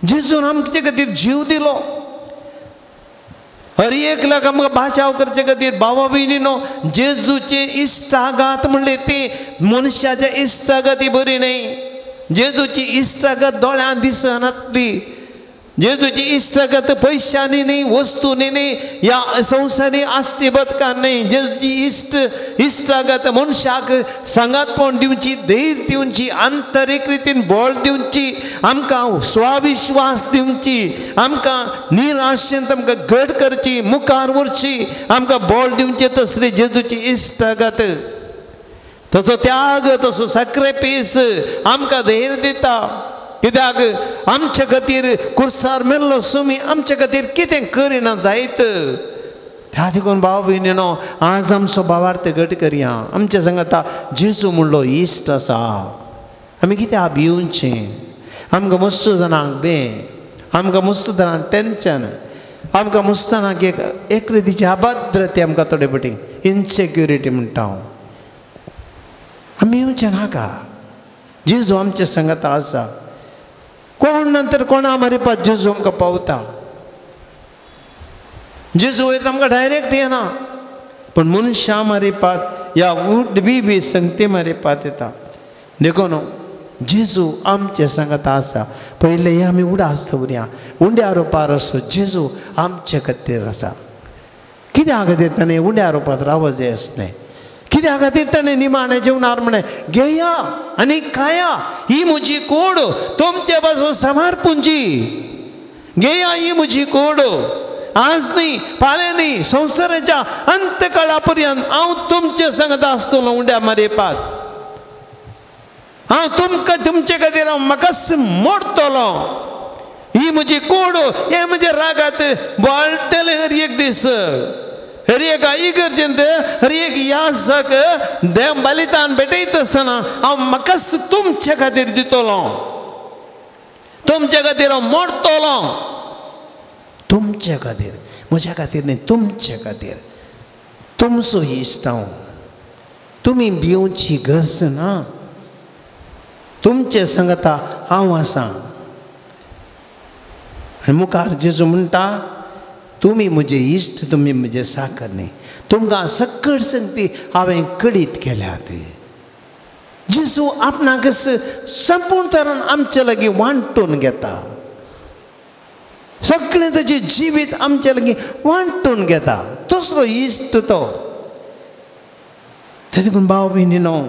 जेजून आमचे खातीर जीव दिलो हर एकल्याक आमकां बाचाव करचे खातीर भावा भयणीनो जेजूचे इश्टागात म्हणले ती मनशाच्या इश्टागती बरी न्हय जेजूची इश्टागत दोळ्यां दिसनातली जेजूची इश्टागत पयशांनी न्हय वस्तूंनी न्हय ह्या संवसारी आस्ती बदकान न्हय जेजूची इश्टागत मनशाक सांगातपण दिवची धैर्य दिवची आंतरीक रितीन बळ दिवची आमकां स्वाविश्वास दिवची आमकां निराशेन आमकां घट करची मुखार व्हरची आमकां बळ दिवचें तसली जेजूची इश्टागत तसो त्याग तसो सॅक्रिफायस आमकां धैर्य दिता कित्याक आमचे खातीर कुर्सार मेल्लो सुमी आमचे खातीर कितें करिना जायत त्या देखून भाव भयणीनो आज आमचो भावार्थ घट करया आमचे सांगता जेजू म्हणलो इश्ट आसा आमी कित्याक भिवचें आमकां मस्त जाणांक बें आमकां मस्त जाणांक टेंशन आमकां मस्त जाणांक एक एक रितीची अभद्रते आमकां थोडे फावटी इनसेक्युरिटी म्हणटा हांव आमी येवचें नाका जेजू आमचे सांगता आसा कोण नंतर कोणा मारिपा जेजू आमकां पावता जेजू वयर आमकां डायरेक्ट येना, पूण मनशां मारिपात ह्या उडबी बी संगती मारिपात येता. देखून जेजू आमचे सांगता आसा. पयलें हें आमी उडास दवरया, उंड्या रुपार असो जेजू आमचे खातीर आसा. कित्या खातीर ताणें उंड्या रुपांत रावप जाय आसलें? कित्या खातीर ताणें निमाणें जेवणार म्हणें घेया आनी खाया, ही म्हजी कोड तुमचे पासून समर्पूंची, घेया ही म्हजी कोड, आज न्ही फाल्यां न्ही संवसाराच्या अंतकाळा पर्यंत हांव तुमचे सांगता आसतलो उंड्या मारिपात. हांव तुमकां तुमचे खातीर हांव म्हाकाच मोडटलो, ही म्हजी कोड, हें म्हजें रागात वाळटलें हर एक दीस, हर एक इगर्जेंत हर एक याजक देव बलिदान भेटयता आसतना हांव म्हाकाच तुमचे खातीर दितलो, तुमचे खातीर हांव मोडटलो, तुमचे खातीर, म्हज्या खातीर न्ही, तुमचे खातीर. तुमचो इश्ट हांव, तुमी भिवची गरज ना, तुमचे सांगता हांव आसा. आनी मुखार जेजू म्हणटा तुमी म्हजे इश्ट, तुमी म्हजे साकर न्ही, तुमकां सकट संगती हांवें कळीत केल्यात. जेजू आपणाक संपूर्ण तरान आमचे लागीं वांटून घेता, सगळें ताचें जिवीत आमचे लागीं वांटून घेता, तसलो इश्ट तो. ते देखून भाव भयणी न्हू,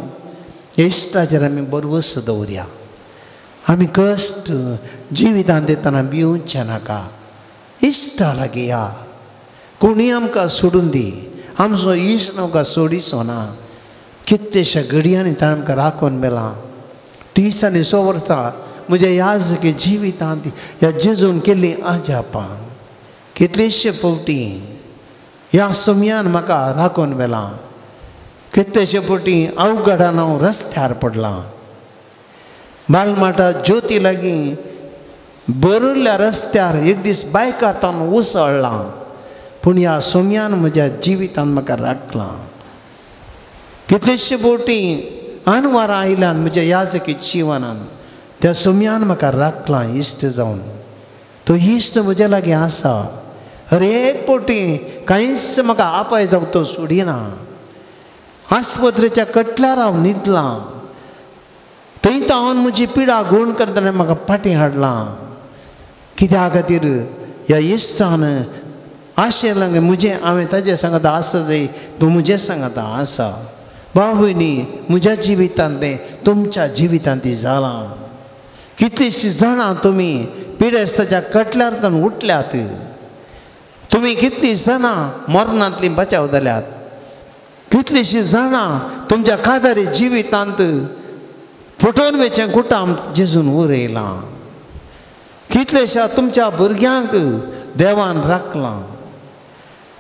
इश्टाचेर आमी बरवस दवरया. आमी कश्ट जिवितांत येतना भिवचें नाका, इश्टा लागीं या. कोणूय आमकां सोडून दी, आमचो इश्ट आमकां सोडिचो ना. कितलेश्या घडयांनी ताणें आमकां राखून मेलां. 30 आनी 100 वर्सां म्हज्या याजकी जिवितांत ह्या जेजून केल्लीं अजापां कितलेशे फावटी ह्या समयान म्हाका राखून व्हेलां. कितलेशे फावटी अवघडान हांव रस्त्यार पडलां. बालमाटा ज्योती लागीं बरयल्ल्या रस्त्यार एक दीस बायकार तावन उसळ्ळां, पूण ह्या सोम्यान म्हज्या जिवितान म्हाका राखलां. कितलेशे फावटी अनवारां आयल्यान म्हज्या याजकी जिवनान, त्या सोम्यान म्हाका राखलां इश्ट जावन. तो इश्ट म्हज्या लागीं आसा. हर एक फावटी कांयच म्हाका आपाय जावं तो सोडिना. आस्पत्रेच्या कटल्यार हांव न्हिदलां, थंय तावन म्हजी पिडा गूण करतना म्हाका फाटीं हाडलां. कित्या खातीर ह्या इश्टान आशें म्हजें हांवें ताजें सांगता आसा जाय, तूं म्हजें सांगता आसा. भाव भयणी, म्हज्या जिवितांत तें तुमच्या जिवितांत ती जालां. कितलींशीं जाणां तुमी पिडेस्ताच्या कटल्यार तावन उठल्यात, तुमी कितलीं जाणां मरणांतलीं बचाव जाल्यात, कितलींशीं जाणां तुमच्या कादारी जिवितांत फुटोवन वेचें कुटाम जेजून उरयलां. कितलेश्या तुमच्या भुरग्यांक देवान राखलां.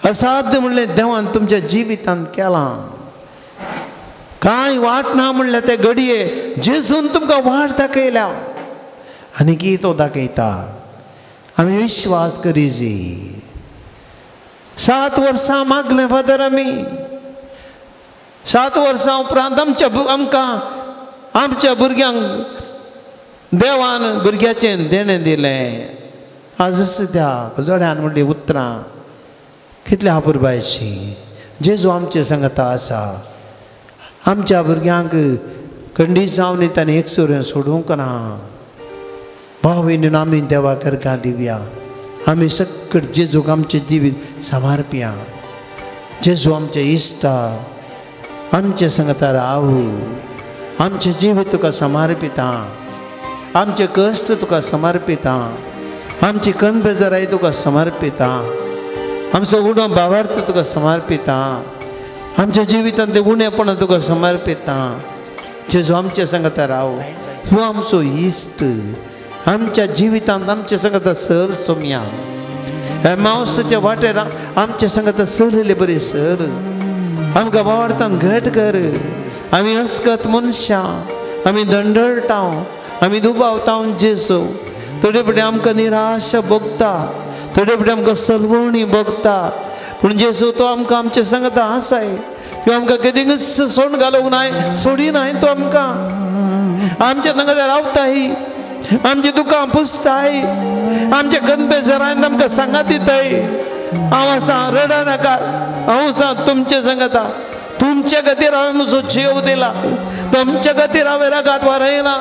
असाध्य म्हणलें देवान तुमच्या जिवितांत केलां. कांय वाट ना म्हणल्यार ते घडये जेजून तुमकां वाट दाखयल्या आनी की तो दाखयता. आमी विश्वास करीजी. 7 वर्सां मागलें फादर आमी. 7 वर्सां उपरांत आमच्या आमकां आमच्या भुरग्यांक देवान भुरग्याचें देणें दिलें. आज त्या जोड्यान म्हणली उतरां कितल्या अपुरबायचीं. जेजू आमचे सांगता आसा. आमच्या भुरग्यांक कंडी जावन ताणें एक सुरें सोडूंक ना. भाव भयणीन आमी देवा करकां दिवया. आमी सकट जेजूक आमचें जिवीत समर्पया. जेजू आमचें इश्टा, आमचें सांगता राव, आमचें जिवीत तुका समर्पिता, आमचे कश्ट तुका समर्पिता, आमची कनबेजाराय तुका समर्पिता, आमचो उणो भावार्थ तुका समर्पिता, आमच्या जिवितांत उणेपणां तुका समर्पिता. जेजू आमचें सांगता राव, तूं आमचो इश्ट, आमच्या जिवितांत आमचे सांगता सर सोम्या. ह्या मावसाच्या वाटेर आमचे सांगता सरले बरी सर. आमकां भावार्थान घट कर. आमी अस्कत मनशां, आमी दंडळटा, आमी दुबावता जेजू. थोडे फावटी आमकां निराशा भोगता, थोडे फावटी आमकां सलवणी भोगता, पूण जेजू तो आमकां आमचें सांगता आसाय. तूं आमकां केदींच सोड घालूंक नाय, सोडिनाय. तो आमकां आमच्या सांगता रावताय, आमची दुकां पुसताय, आमच्या गनबेजारान आमकां सांगात दिताय. हांव आसा, रड नाका, हांव आसा तुमचे संगता. तुमचे खातीर हांवें म्हजो जीव दिला, तुमचे खातीर हांवें रगात वारयला,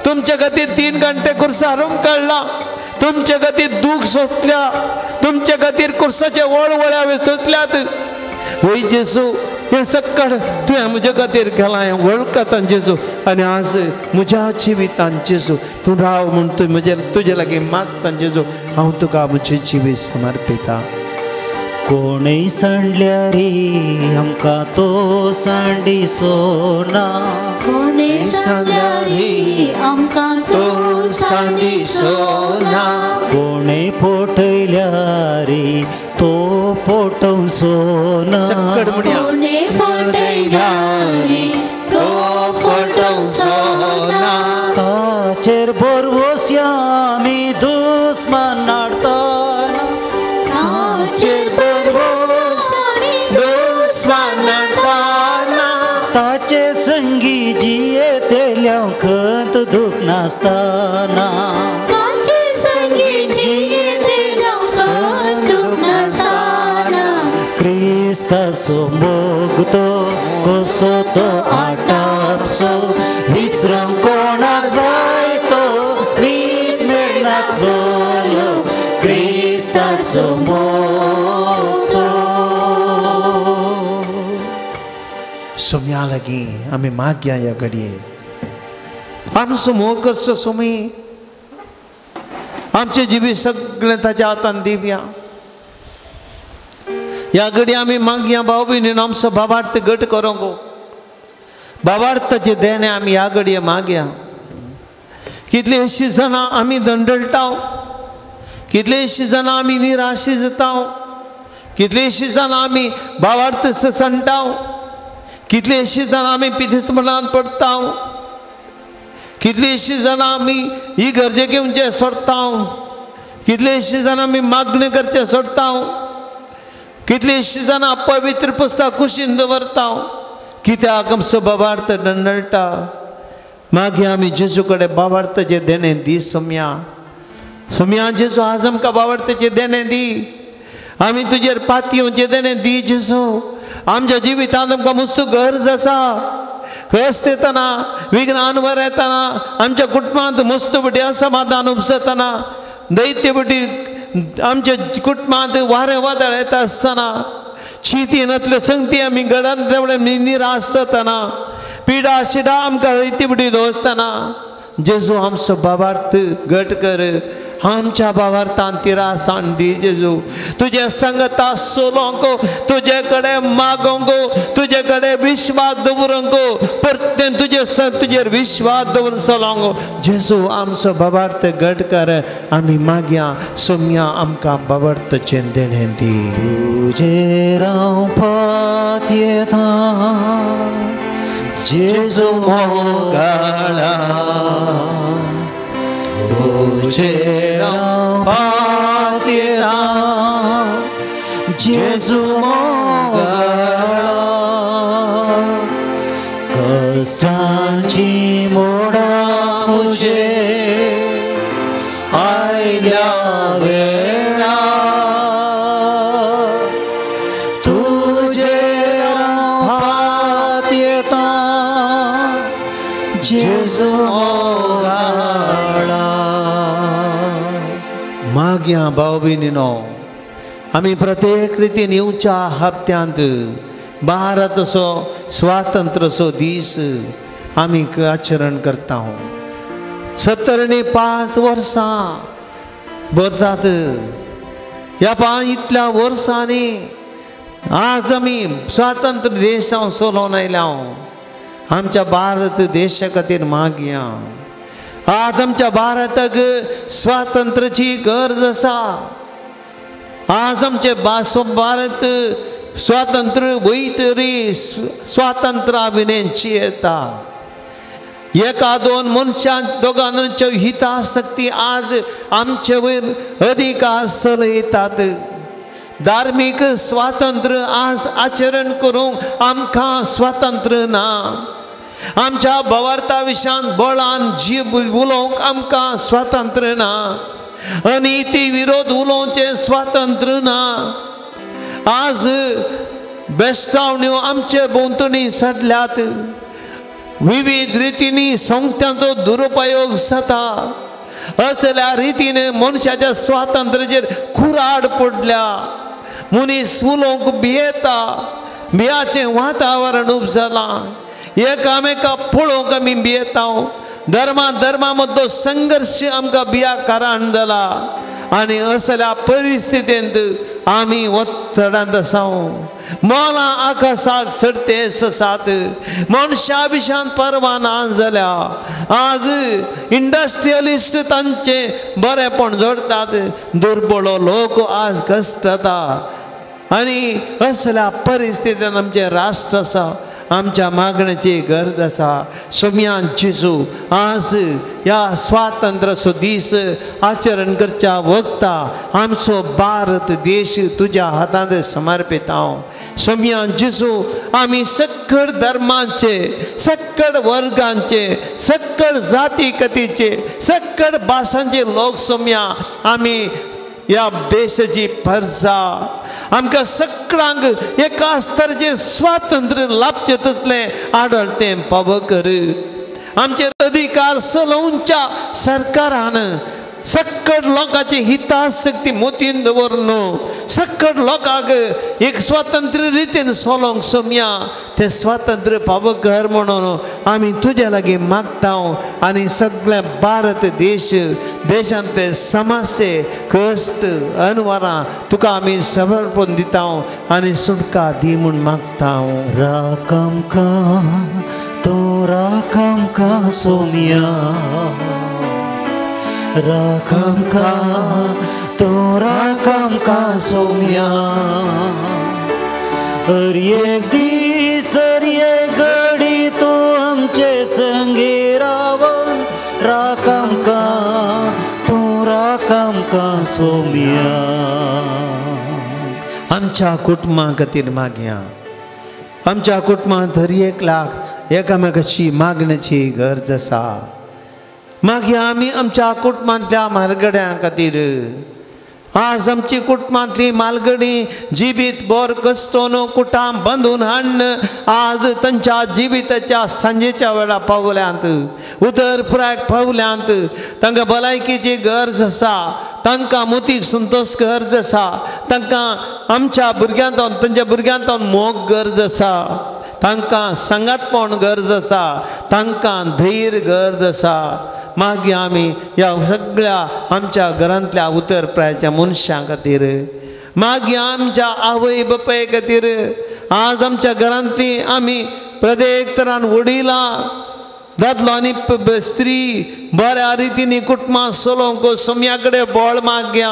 तुमचे खातीर 3 घंटे कुर्सार काडला, तुमचे खातीर दूख सोंसल्या, तुमचे खातीर कुर्साचे वळवळे हांवें सोंसल्यात. वय जेजू, हें सक्कड तुवें म्हजे खातीर केलां, हें वळखता जेजू. आनी आज म्हज्या जिवितान जेजू तूं राव म्हूण तूं म्हजे तुजे लागीं मागता जेजू. हांव तुका म्हजें जिवीत समर्पिता. कोणय सांडल्यार आमकां तो सांडिसो ना, कोणय सांडल्यार आमकां तो सांडिसो ना, कोणय फटयल्यार तो फटोवचो ना, कोणय फटयल्यार तो फटोवचो ना. ताचेर भरवंस्या आमी दुस्मान नाडतना, ताचेर भरवंस्या आमी दुस्मान नाडतना, ताचे संगी जियेतल्या खंत दुख नासतना, ताचे संगी जियेतल्या खंत दुख नासतना. क्रिस्ताचो मोग तो कसो तो आटापसो, विसरूंक कोणाक जाय तो रीत मेळनासलो, क्रिस्ताचो मोग तो. सोम्या लागीं आमी मागया ह्या घडये आमचो मोग करचो सोमी, आमचें जिवीत सगळें ताच्या हातान दिवया. ह्या घडये आमी मागया भाव भयणीन आमचो बाबार्थ घट करूंक, बाबार्थाचें देणें आमी ह्या घडये मागया. कितलींशीं जाणां आमी दंडळटा, कितलींशीं जाणां आमी निराशी जाता, कितलींशीं जाणां आमी बाबार्थ सणटा, कितलींशीं जाणां आमी पिदेसपणांत पडटा, कितलींशीं जाणां आमी ही गरजे घेवचें सोडटा, कितलींशीं जाणां आमी मागणी करचें सोडटा, कितलींशीं जाणां पवित्र पुस्तक कुशीन दवरता. कित्याक आमचो बाबार्थ दंडळटा? मागीर आमी जेजू कडेन बाबार्थाचें देणें दी सोम्या. सोम्या जेजू, आज आमकां बाबार्थाचें देणें दी, आमी तुजेर पातयेवचें देणें दी जेजू. आमच्या जिवितांत आमकां मस्त गरज आसा. कश्ट येतना, विघ्नान वर येतना, आमच्या कुटुंबांत मस्त बटी असमाधान उपसतना, दैत्य बटी आमच्या कुटुंबांत वारें वादळ येता आसतना, चिंतिनातल्यो संगती आमी घडान तेवडे निराश जातना, पिडा शिडा आमकां दैत्य बटी दवरतना, जेजू आमचो बाबार्थ घट कर, आमच्या बाबार्थान तिरासान दी जेजू. तुजे संगता सोलोंक, तुजे कडेन मागोंक, तुजे कडेन विश्वास दवरूंक, परतें तुजे तुजेर विश्वास दवरून चलोंक जेजू. आमचो बाबार्थ घट कर, आमी मागया सोम्या आमकां बाबार्थाचें देणें दी. तुजेर हांव पातयेता जेजू मोगाळा, तुजेर हांव पातयेता जेजू मोगाळा, कश्टांची मोडां म्हजेर आयल्या वेळा, तुजेर हांव पातयेता जेजू मोगाळा. मागया भाव भयणीनो, आमी प्रत्येक रितीन येवच्या हप्त्यांत भारताचो स्वातंत्र्याचो दीस आमी आचरण करता. 75 वर्सां भरतात ह्या इतल्या वर्सांनी आज आमी स्वातंत्र्य देशांत चलोवन आयल्या. आमच्या भारत देशा खातीर मागया. आज आमच्या भारताक स्वातंत्र्याची गरज आसा. आज आमचे भारत स्वातंत्र्य वयतरी स्वातंत्र्या विणेंची येता. एका दोन मनशां दोगांच्यो हितासक्ती आज आमचे वयर अधिकार चलयतात. धार्मीक स्वातंत्र्य आज आचरण करूंक आमकां स्वातंत्र्य ना. आमच्या भवार्था विशयान बळान जीव उलोवंक आमकां स्वातंत्र्य ना. अनिती विरोध उलोवचें स्वातंत्र्य ना. आज बेस्तावण्यो आमचे भोंवतणी सडल्यात. विविध रितींनी संस्थांचो दुरुपयोग जाता. असल्या रितीन मनशाच्या स्वातंत्र्याचेर कुराड पडल्या. मनीस उलोवंक भियेता. भियाचें वातावरण उब जालां. एकामेका पळोवंक आमी भियेता. धर्मा धर्मा मदलो संघर्श आमकां भिया कारण जाला आनी असल्या परिस्थितींत आमी ಒತ್ತಡಾंत आसा. मोलां आकाशाक सडतेस आसात. मनशा विशांत परवा ना जाल्या. आज इंडस्ट्रियलिस्ट तांचें बरेंपण जोडटात. दुर्बळो लोक आज कश्टता आनी असल्या परिस्थितींत आमचें राष्ट्र आसा. आमच्या मागण्याची गरज आसा. सोम्यान जेजू आज ह्या स्वातंत्र्याचो दीस आचरण करच्या वखता आमचो भारत देश तुज्या हातांत समर्पिता. सोम्यान जेजू आमी सकळ धर्मांचे, सकळ वर्गांचे, सकळ जाती कतीचे, सकळ भासांचे लोक सोम्या आमी ह्या देशाची परजा. आमकां सगळ्यांक एकाच तरेचें स्वातंत्र्य लाभचें तसलें आडळतें फावो कर. आमचे अधिकार चलोवच्या सरकारान सकळ लोकांची हिताशक्ती मोतीन दवरून सकळ लोकांक एक स्वातंत्र्य रितीन चलोवंक सोम्या तें स्वातंत्र्य फावो कर म्हणून आमी तुज्या लागीं मागता. आनी सगळे भारत देश देशांतले समस्ये कश्ट अनवरां तुका आमी समर्पण दिता आनी सुटका दी म्हूण मागता. राख आमकां तूं राख आमकां सोम्या, राख आमकां तूं राख आमकां सोम्या. हर एक दीस हर एक घडी तूं आमचे संगी रावन राख आमकां तूं राख आमकां सोम्या. आमच्या कुटुंबा खातीर मागया. आमच्या कुटुंबांत हर एक लाख एकामेकाची मागण्याची गरज आसा. मागीर आमी आमच्या कुटुंबांतल्या म्हालगड्यां खातीर. आज आमची कुटुंबांतली म्हालगडी जिवीत बोर कश्टोन कुटां बांदून हाडून आज तांच्या जिविताच्या सांजेच्या वेळा पावल्यांत, उदर पुरायक पावल्यांत. तांकां भलायकेची गरज आसा. तांकां मोतीक संतोश गरज आसा. तांकां आमच्या भुरग्यांतून तांच्या भुरग्यांतून मोग गरज आसा. तांकां सांगातपण गरज आसा. तांकां धैर्य गरज आसा. मागीर आमी ह्या सगळ्या आमच्या घरांतल्या उतर प्रायाच्या मनशां खातीर, मागीर आमच्या आवय बापाय खातीर. आज आमच्या घरांतली आमी प्रत्येक तरान वडिलां दादलो आनी स्त्री बऱ्या रितीनी कुटुंबां चलोवंक सोम्या कडेन बळ मागया.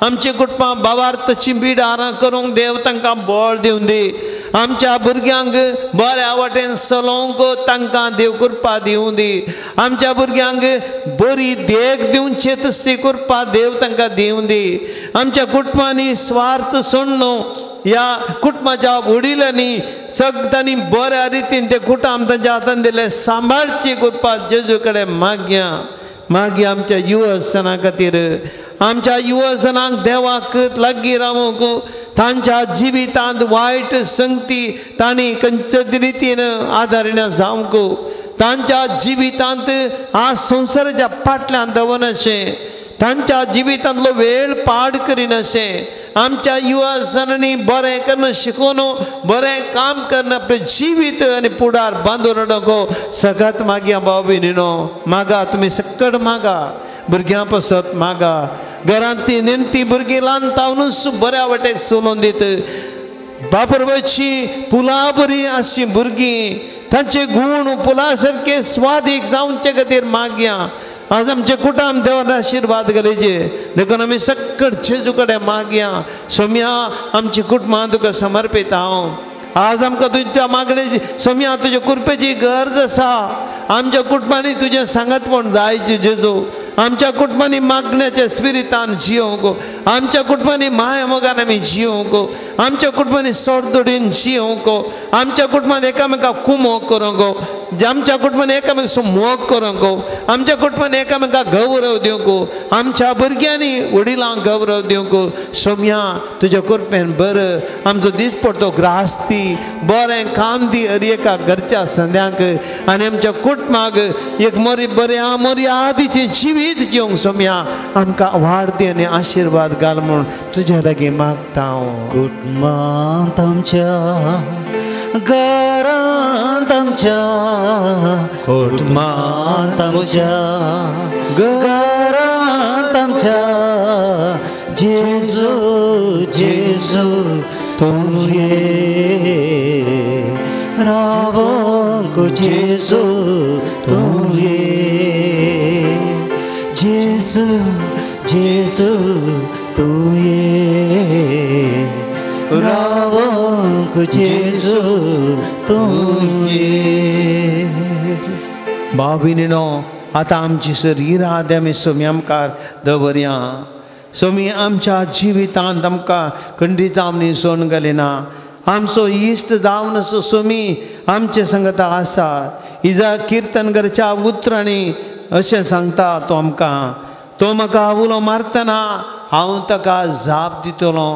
आमची कुटुंबां भावार्थची बिडारां करूंक देव तांकां बळ दिवन दी. आमच्या भुरग्यांक बऱ्या वाटेन चलोवंक तांकां देव कृपा दिवं दी. आमच्या भुरग्यांक बरी देख दिवचे तसली कृपा देव तांकां दिवं दी. आमच्या कुटुंबांनी स्वार्थ सोडून ह्या कुटुंबाच्या वडिलांनी सगळ्यांनी बऱ्या रितीन ते कुटुंब तांच्या हातान दिलें सांबाळची कृपा जेजू कडेन मागया. मागीर आमच्या युवजना खातीर. आमच्या युवजनांक देवाक लागीं रावूंक तांच्या जिवितांत वायट संगती तांणी खंयच्या रितीन आदारिणा जावंक तांच्या जिवितांत आज संवसाराच्या फाटल्यान दवरनाशें, तांच्या जिवितांतलो वेळ पाड करिनाशें. आमच्या युवा जणांनी बरें करून शिकोवन बरें काम करून आपलें जिवीत आनी फुडार बांदून नको. सगळ्यात मागया भाव भयणीनो मागा. तुमी सकट मागा. भुरग्यां पासत मागा. घरांत ती नेणटी भुरगीं ल्हान तावनूच बऱ्या वाटेक चलोवन दित. बापरवची फुलां बरीं आसचीं भुरगीं तांचे गूण फुलां सारके स्वादीक जावचे खातीर मागया. आज आमचे कुटुंब देवान आशिर्वाद गरजे देखून आमी सकट जेजू कडेन मागया. सोम्या आमची कुटुंबां तुका समर्पिता हांव. आज आमकां तुज्या मागणेची सोम्या तुज्या कृपेची गरज आसा. आमच्या कुटुंबांनी तुजें सांगातपण जायचें जेजू. आमच्या कुटुंबांनी मागण्याच्या स्पिरितान जियोंक, आमच्या कुटुंबांनी माया मोगान आमी जियोंक. आमच्या कुटुंबांनी सोडदोडीन जियोंक आमच्या कुटुंबांत एकामेकाक कुमोक करूंक आमच्या कुटुंबान एकामेक मोग करूंक आमच्या कुटुंबान एकामेकाक गौरव दिवंक आमच्या भुरग्यांनी वडिलांक गौरव दिवंक सोम्या तुज्या कृपेन बरं आमचो दिसपडतो ग्रास दी बरें काम दी हर एका घरच्या संद्यांक आनी आमच्या कुटुंबाक एक मोरी बऱ्या मोर्यादीचें जिवीत जिवंक सोम्या आमकां वाड दी आनी आशिर्वाद घाल म्हूण तुज्या लागीं मागता हांव. कुटुंबांत आमच्या घरांत आमच्या कुटुंबांत आमच्या घरांत आमच्या जेजू जेजू तूं ये रावंक जेजू तूं ये जेजू जेजू तूं ये रावंक जेजू तूं ये. भाव-भयणीनो आतां आमची सर आमी सोम्या मुखार दवरया. सोमी आमच्या जिवितांत आमकां खंडीत जावन सोन घालिना आमचो इश्ट जावन सोमी आमचे संगता आसा. इजा किर्तन करच्या उतरांनी अशें सांगता तो आमकां तो म्हाका उलो मारतना हांव ताका जाप दितलो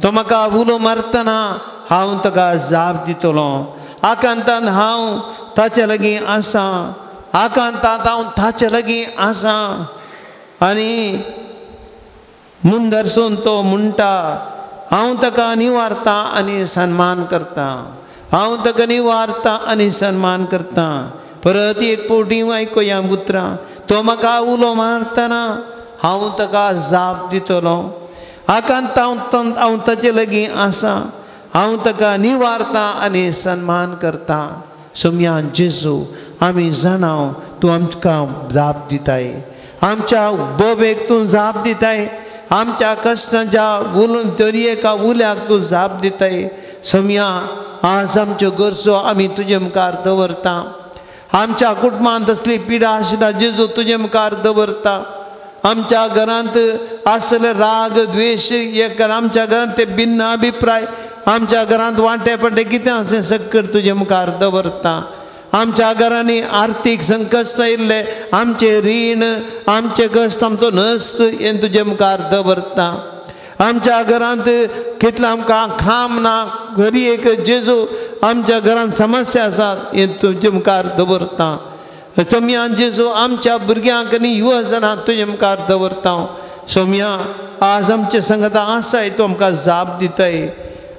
तो म्हाका उलो मारतना हांव ताका जाप दितलो. आकांतान हांव ताचे लागीं आसा आकांतांत हांव ताचे लागीं आसा. आनी मुंदरसून तो म्हणटा हांव ताका निवारता आनी सन्मान करता हांव ताका निवारता आनी सन्मान करता. परत एक फावटी आयकुया उतरां तो म्हाका उलो मारतना हांव ताका जाप दितलो आकांत हांव ताचे लागीं आसा हांव ताका निवारता आनी सन्मान करता. सोम्या जेजू आमी जाणाव तूं आमकां जाप दिताय आमच्या बोबेक तूं जाप दिताय आमच्या कश्टांच्या उलून तरी एका उल्याक तूं जाप दिताय. सोम्या आज आमच्यो गरजो आमी तुजे मुखार दवरता आमच्या कुटुंबांत असली पिडा आशिल्ल्या जेजू तुजे मुखार दवरता. आमच्या घरांत आसले राग द्वेश एक आमच्या घरांत ते भिन्न अभिप्राय आमच्या घरांत वांटे पडटे कितें आसा सगळें तुजे मुखार दवरता. आमच्या घरांनी आर्थीक संकश्ट आयिल्ले आमचें रीण आमचें कश्ट आमचो नश्ट हें तुजे मुखार दवरता. आमच्या घरांत कितलें आमकां खाम ना घरी एक जेजू आमच्या घरांत समस्या आसात हें तुजे मुखार दवरता. सोम्या जेजू आमच्या भुरग्यांक आनी युवा जाणांक तुजे मुखार दवरता. सोम्या आज आमचे संगता आसाय तूं आमकां जाप दिताय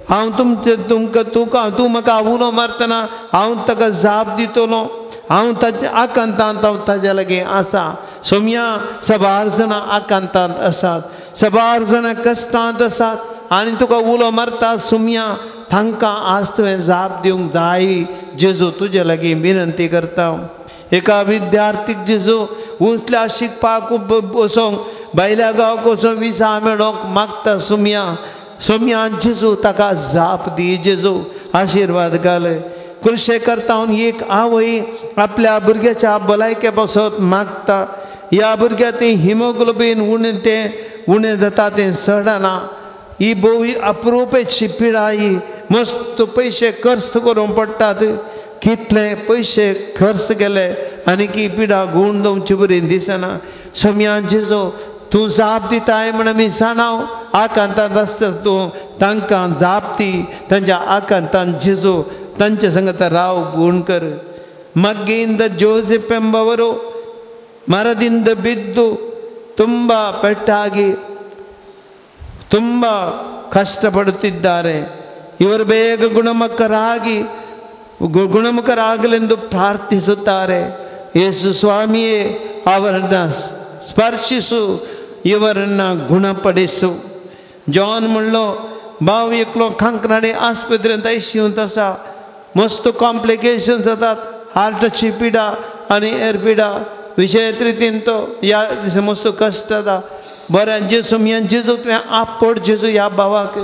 हांव तुमचे तुमकां तुका तूं म्हाका उलो मारतना हांव ताका जाप दितलो हांव ताच्या आकांतांत हांव ताज्या लागीं आसा. सोम्या सबार जाणां आकांतांत आसात सबार जाणां कश्टांत आसात आनी तुका उलो मारता सोम्या तांकां आज तुवें जाप दिवंक जाय जेजू तुजे लागीं विनंती करता. एका विद्यार्थीक जेजू उंचल्या शिकपाक वचोंक भायल्या गांवाक वचोंक विसा मेळोंक मागता सोम्या सोम्या जेजू ताका जाप दी जेजू आशिर्वाद घाल. कृशे करता एक आवय आपल्या भुरग्याच्या भलायके पासत मागता ह्या भुरग्या तें हिमोग्लोबीन उणें तें उणें जाता तें सडना ही भोव अप्रुपेची पिडा ही मस्त पयशे खर्च करूंक पडटात कितले पयशे खर्च केले आनी की पिडा गूण दवचे बरी दिसना. सोम्या जेजू तूं जाप दिताय म्हण आमी जाणाव आकांतांत आसता तूं तांकां जाप दी तांच्या आकांतान जेजू तांचे संगता राव गूण कर. ಮಗ್ಗಿಯಿಂದ ಜೋಸೆಫ್ ಎಂಬವರು ಮರದಿಂದ ಬಿದ್ದು ತುಂಬ ಪೆಟ್ಟಾಗಿ ತುಂಬ ಕಷ್ಟಪಡುತ್ತಿದ್ದಾರೆ. ಇವರು ಬೇಗ ಗುಣಮುಖರಾಗಲೆಂದು ಪ್ರಾರ್ಥಿಸುತ್ತಾರೆ. ಯೇಸು ಸ್ವಾಮಿಯೇ, ಅವರನ್ನು ಸ್ಪರ್ಶಿಸು, ಇವರನ್ನು ಗುಣಪಡಿಸು. ಜಾನ್ म्हणलो भाव एकलो खांकनाडे आस्पत्रेंत आयसीयूंत आसा, मस्त कॉम्प्लिकेशन्स जातात, हार्टाची पिडा आनी हेर पिडा विशयत रितीन तो ह्या दिसा मस्त कश्ट जाता. बरें जेजू मियान जेजू तुवें आपड जेजू ह्या भावाक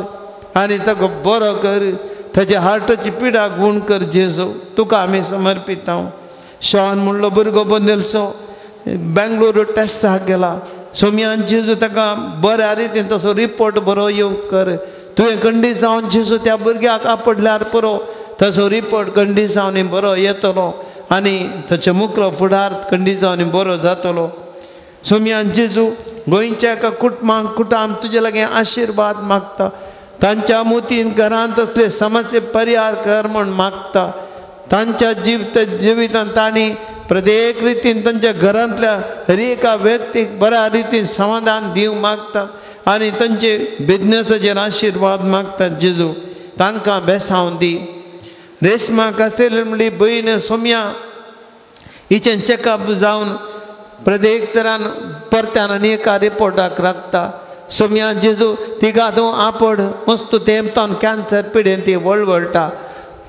आनी ताका बरो कर, ताच्या हार्टाची पिडा गूण कर जेजू, तुका आमी समर्पिता. शॉन म्हणलो भुरगो बंदेलसो बेंगलोर टेस्टाक गेला, सोमयान जेजू ताका बऱ्या रितीन तसो रिपोर्ट बरो येवंक कर, तुवें कंडिसांव जेजू त्या भुरग्याक आपडल्यार पुरो ताचो रिपोर्ट कंडिसांवनी बरो येतलो आनी ताचो मुकलो फुडार कंडिसांवनी बरो जातलो. सोमयान जेजू गोंयच्या एका कुटुंबांक कुटाम तुजे लागीं आशिर्वाद मागता. तांच्या मोतीन घरांत असले समस्ये परिहार कर म्हूण मागता. तांच्या जिवितांत तांणी प्रत्येक रितीन तांच्या घरांतल्या हर एका व्यक्तीक बऱ्या रितीन समाधान दिवंक मागता आनी तांचे बिजनेसाचेर आशिर्वाद मागता. जेजू तांकां बेसावन दी. रेशमा कास्तेल म्हणली भयण सोमया हिचें चॅकअप जावन प्रत्येक तरान परत्यान आनी एका रिपोर्टाक राखता. सोमया जेजू तिका तूं आपड मस्त तेमतान कॅन्सर पिडेन ती वळवळटा.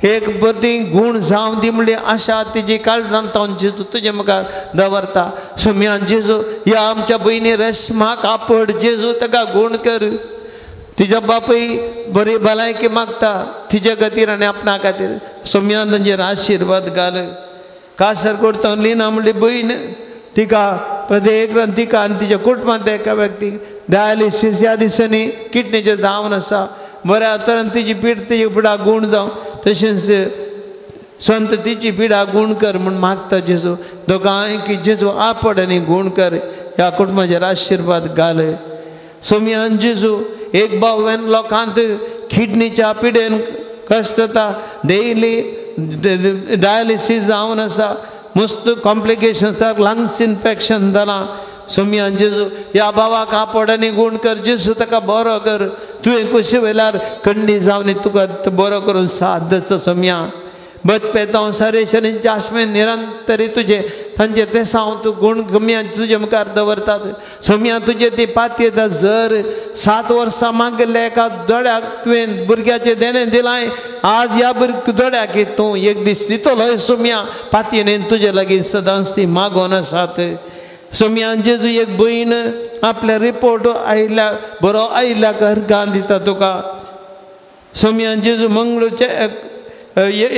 एक बरी गूण जावं दी म्हणली आशा तिजी काळजान तावन जेजू तुजे मुखार दवरता. सोमया जेजू ह्या आमच्या भयणी रेशमाक आपड जेजू ताका गूण कर. तिच्या बापूय बरी भलायकी मागता तिजे खातीर आनी आपणा खातीर. सोमया तांचेर आशिर्वाद घाल. कासरकोड तावन लिना म्हणली भयण तिका प्रत्येक तिका आनी तिच्या कुटुंबांत एका व्यक्तीक डायलिसीस ह्या दिसांनी किडनीचें जावन आसा. बऱ्या तरान तिजी पीड तिजी पिडा गूण जावं तशेंच संत तिची पिडा गूण कर म्हूण मागता जेजू. दोगांय की जेजू आपड आनी गूण कर ह्या कुटुंबाचेर आशिर्वाद घाल. सोमयान जेजू एक भाव लोकांत किडनीच्या पिडेन कश्ट जाता डेली डायलिसीस जावन आसा. मस्त कॉम्प्लिकेशन्स लंग्स इन्फेक्शन जालां. सोमयान जेजू ह्या भावाक आपड आनी गूण कर जेजू ताका बरो कर. तुवें कुशी वेल्यार कंडी जावन तुका बरो करून साथ दसो सोमया. बचपेतांव सारेश आनी जास्मीन निरंतरी तुजे तांचे तेसांव तूं गूण गम्या तुजे मुखार दवरतात. सोमया तुजे ती पातयेता जर 7 वर्सां मागिल्ल्या एका जोड्याक तुवें भुरग्याचें देणें दिलां आज ह्या भुरग जोड्याक तूं एक दीस दितलो सोमया. पातयेन तुजे लागीं सदांच ती मागोन आसात. सोमया जेजू एक भयण आपल्या रिपोर्ट आयिल्ल्या बरो आयिल्ल्या अर्गान दिता तुका. सोमया जेजू मंगळूरच्या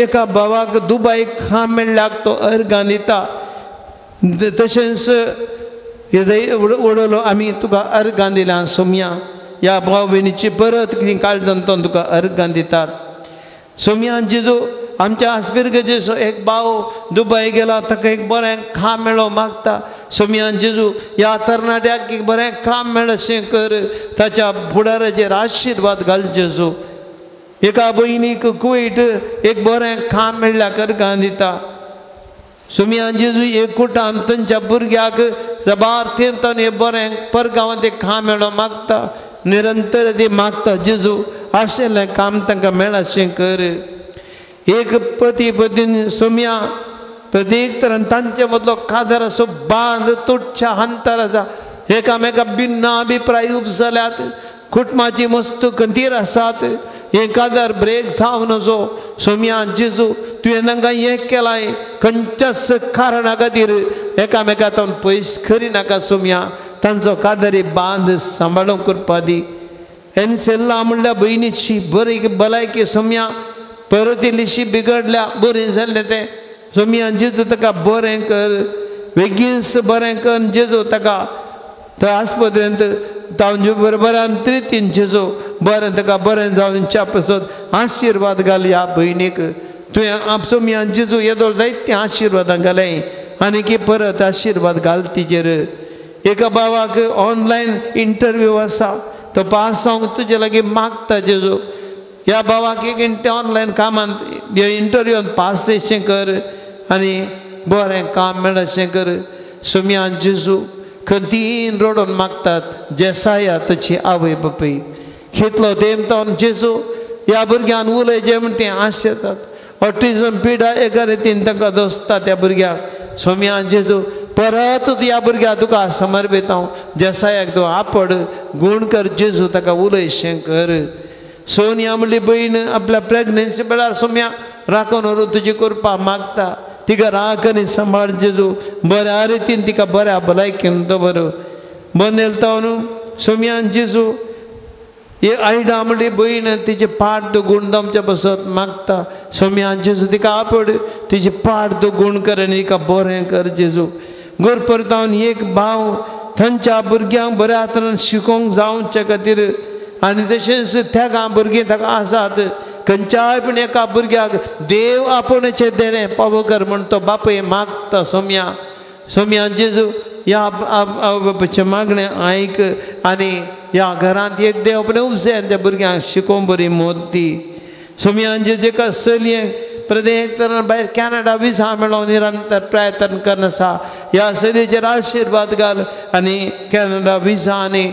एका भावाक दुबाय काम मेळ्ळ्याक तो अर्गान दिता. तशेंच उडयलो आमी तुका अर्गान दिल्या सोमया. ह्या भाव भयणीची परत कितें काळजान तुका अर्गान दितात. सोमया जेजू आमच्या आसपिरगेचो एक भाव दुबय गेला ताका एक बरें काम मेळो मागता. सोमयान जेजू ह्या तरणाट्याक एक बरें काम मेळशें कर ताच्या फुडाराचेर आशिर्वाद घाल जेजू. एका भयणीक कुवेट एक बरें काम मेळ्ळ्या अर्गान दिता. सोमयान जेजू एक कुटाम तांच्या भुरग्याक साबार तेमतान एक बरें परगांवांत एक काम मेळो मागता. निरंतर ती मागता जेजू आशिल्लें काम तांकां मेळशें कर. एक पती पतीन सोमया प्रत्येक तरान तांचे मदलो काजार असो बांद तुटच्या अंतर आसा. एकामेका भिन्न अभिप्राय उपजल्यात कुटुंबाची मस्त खंतीर आसात. हे काजार ब्रेक जावन असो सोमया जेजू तुवें तांकां हें केलां खंयच्याच कारणा खातीर एकामेका तावन पयस करी नाका सोमया. तांचो कादरी बांद सांबाळूंक करपा दी. एनसेल्ला म्हणल्यार भयणीची बरी भलायकी सोमया परत इल्लीशी बिगडल्या बरी जाल्लें तें सोमया जेजू ताका बरें कर बेगीनच बरें कर जेजू ताका थंय आस्पत्रेंत तावन बरोबरान त्रितीन जेजू बरें ताका बरें जावच्या पासत आशिर्वाद घाल ह्या भयणीक. तुवें सोमया जेजू येदोळ जायते आशिर्वादां घालें आनी की परत आशिर्वाद घाल तिचेर. एका भावाक ऑनलायन इंटरव्यू आसा तो पास जावंक तुजे लागीं मागता जेजू. ह्या भावाक एक ऑनलायन कामांत इंटरव्यून पास अशें कर आनी बरें काम मेळशें कर. सोमया जेजू खंतीन रडोन मागतात जेसाया ताची आवय बापूय कितलो तेम तावन जेजू ह्या भुरग्यान उलयचें म्हण तें आशेतात. ऑटिजम पिडा एका रितीन तांकां दोसता त्या भुरग्याक. सोमया जेजू परत ह्या भुरग्याक तुका समर्पित हांव जेसायाक तूं आपड गूण कर जेजू ताका उलयशें कर. सोनिया म्हणली भयण आपल्या प्रेग्नन्सी वेळार सोमया राखून व्हरून तुजी कृपा मागता. तिका राख आनी सांबाळ जेजू बऱ्या रितीन तिका बऱ्या भलायकेन दवर. बनेल तावन सोमयान जेजू हे आयडा म्हणली भयण तिचे पाट दुगूण दमचे बसत मागता. सोमयान जेजू तिका आपड तिचे पाट दुगूण कर आनी तिका बरें कर जेजू. गोरपरतावन एक भाव थंयच्या भुरग्यांक बऱ्या तरेन शिकोवंक जावचे खातीर आनी तशेंच तेगां भुरगीं ताका आसात. खंयच्याय पूण एका भुरग्याक देव आपोवण्याचें देणें पावो कर म्हूण तो बापूय मागता. सोम्या सोम्या जेजू ह्या आवय बापायचें मागणें आयक आनी ह्या घरांत एक देव आपणें उपजे आनी त्या भुरग्यांक शिकोवंक बरी मोद दी. सोम्या जेजू एका चलयेक प्रत्येक तरान भायर कॅनडा विसा मेळोवन निरंतर प्रयत्न करून आसा. ह्या चलयेचेर आशिर्वाद घाल आनी कॅनडा विसा आनी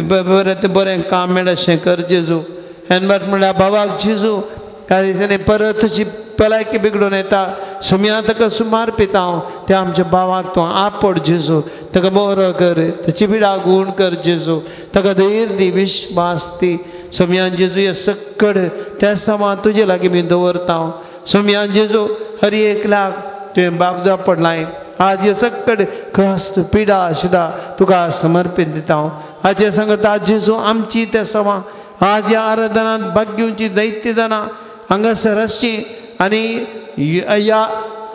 बरें बरें काम मेळ अशें कर जेजू. हेनबर म्हणल्यार भावाक जेजू कांय दिसांनी परत तुजी भलायकी बिगडून येता. सोम्या ताका सुमार पिता हांव त्या आमच्या भावाक तूं आपड जेजू, ताका बरो कर, ताची पिडा गूण कर जेजू, ताका धैर्य दी, विश्वास दी. सोम्या जेजू हे सक्कड त्या समा तुजे लागीं मी दवरता हांव. सोम्या जेजू हर एकल्याक तुवें बाप जाव पडलाय. आज हे सक्कड कश्ट पिडा शिडा तुका समर्पीत दिता हांव. हाचे सांगता जेजू आमची त्या समा आज ह्या आराधनांत भाग घेवची जायती जाणां हांगासर आसची आनी ह्या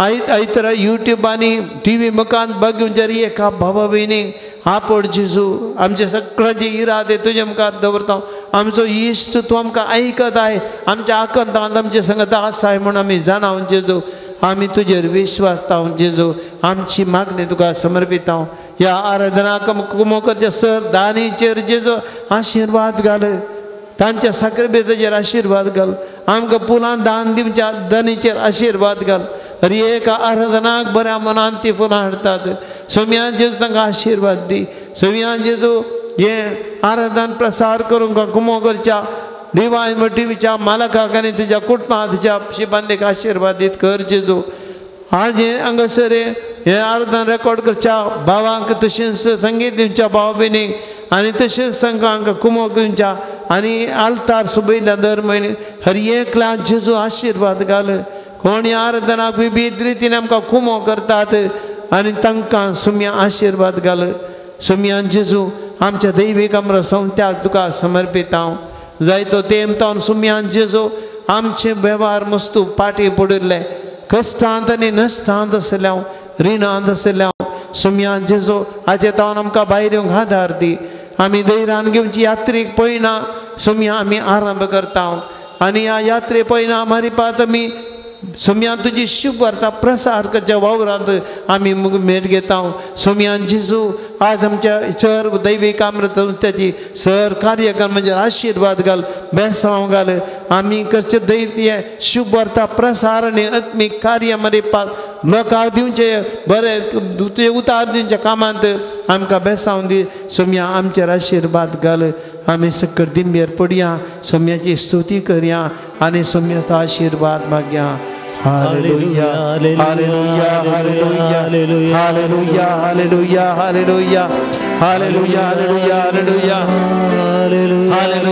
आयतरा युट्यूब आनी टी व्ही मुखार भाग घेवचे एका भावा भयणीक आपड जेजू. आमचे सगळ्यांचे इरादे तुजे मुखार दवरता. आमचो इश्ट तूं आमकां आयकत आहे, आमच्या आकंतांत आमचे संगत आसाय म्हूण आमी जाणा जेजू. आमी तुजेर विश्वास जेजू, आमची मागणी तुका समर्पिता. ह्या आराधनाक कुमोकरच्या सर दानीचेर जेजू आशिर्वाद घाल, तांच्या साकरबेताचेर आशिर्वाद घाल, आमकां फुलां दान दिवच्या दानीचेर आशिर्वाद घाल. हर एका आराधनाक बऱ्या मनान ती फुलां हाडटात. सोम्या जेजू तांकां आशिर्वाद दी. सोम्या जेजू हें आराधन प्रसार करूंक कुमो करच्या डिवायन टिवीच्या मालकाक आनी तिच्या कुटुंबा तिच्या शिबांदेक आशिर्वाद दीत कर जेजू. आज हें हांगासर हें आराधन रेकॉर्ड करच्या भावांक तशेंच संगीत दिवच्या भाव भयणीक आनी तशेंच संघांक कुमो दिवच्या आनी आल्तार सुबयल्या दर म्हयने हर एकल्या जेजू आशिर्वाद घाल. कोण ह्या आराधनाक विविध रितीन आमकां कुमो करतात आनी तांकां सुम्या आशिर्वाद घाल. सुम्या जेजू आमच्या दैवीक आमकां संस्थ्याक तुका समर्पित हांव. जायतो तेम तावन सुम्या जेजू आमचे वेव्हार मस्तू पाटी पडिल्ले कश्टांत आनी नश्टांत आसले हांव, रिणांत आसले हांव. सुम्या जेजू हाचे तावन आमकां भायर येवंक आदार दी. आमी धैर्यान घेवची यात्रेक पळयना सुम्या आमी आरंभ करता आनी ह्या यात्रे पळयना मारिपात आमी सोम्या तुजी शुभ वार्ता प्रसार करच्या वावरांत आमी भेट घेता. सोम्या जेजू आज आमच्या सर दैवीक अमृत संस्थेची सर कार्यक्रम म्हणजे आशिर्वाद घाल, बेसांव घाल. आमी करचे दैत्य शुभ वार्ता प्रसार आनी आत्मीक कार्य मरिपात लोकांक दिवचे बरें तुजे उतार दिवच्या कामांत आमकां बेसांव दी. सोम्या आमचेर आशिर्वाद घाल. आमी सकट दिंबेर पडया, सोम्याची स्तुती करया आनी सोम्याचो आशिर्वाद मागया. Hallelujah, hallelujah, hallelujah, hallelujah, hallelujah, hallelujah, hallelujah, hallelujah, hallelujah, hallelujah, hallelujah,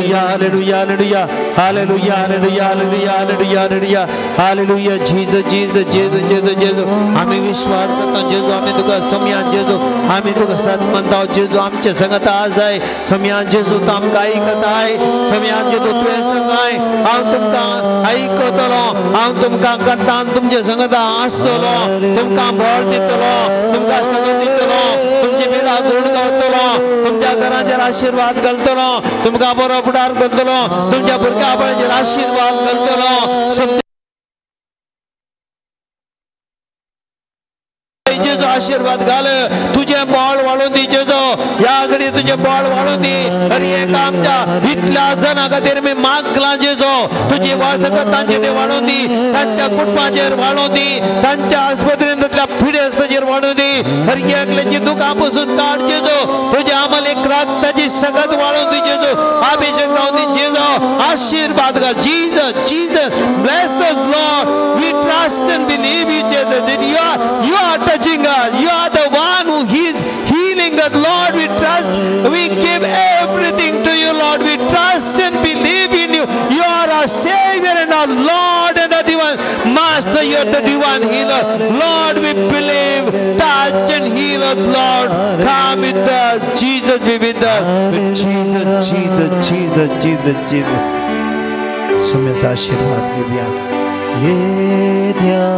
hallelujah, hallelujah, hallelujah, hallelujah, hallelujah, hallelujah, hallelujah. Jesus, Jesus, Jesus, Jesus, जेजू आमी विश्वास करता जेजू. आमी तुका सोम्या जेजू, आमी तुका सत म्हणटा जेजू. आमचे संगत आसाय सोम्या जेजू, तूं आमकां आयकताय सोम्या जेजू. तुवें सांगलाय हांव तुमकां आयकतलो, हांव तुमकां कथान तुमचे संगत आसतलो, तुमकां बळ दितलो, तुमकां संगत दितलो, तुमची पिडा गुण करतलो, तुमच्या घराचेर आशिर्वाद घालतलो, तुमकां बरो फुडार करतलो, तुमच्या भुरग्या बाळाचेर आशिर्वाद घालतलो. जेजू आशिर्वाद घाल, तुझे बळ वाडून दी जेजू. ह्या घडी तुझे बळ वाडून दी. हर एक आमच्या इतल्या जाणां खातीर मी मागला जेजू, तुजी वासगत तांचे ते वाडून दी, तांच्या कुटुंबाचेर वाडून दी, तांच्या आस्पत्रेंतल्या पिडेस्ताचेर वाडून दी. हर एकल्याची दुखां पसून काड जेजू. तुझ्या आम्हाला एक रक्ताची सगत वाडून दी जेजू. अभिषेक जावन दी जेजू. आशिर्वाद घाल. Jesus, Jesus, bless us Lord. We trust and believe you Jesus that you are touching us. You are the one who is healing us, Lord. We trust, we give everything to you, Lord. We trust and believe in you. You are our Savior and our Lord and our divine Master. You are the divine healer. Lord, we believe. Touch and heal us, Lord. Come with us. Jesus, be with us. With Jesus, Jesus, Jesus, Jesus, Jesus. Sumit आशीर्वाद घेवया. येद्या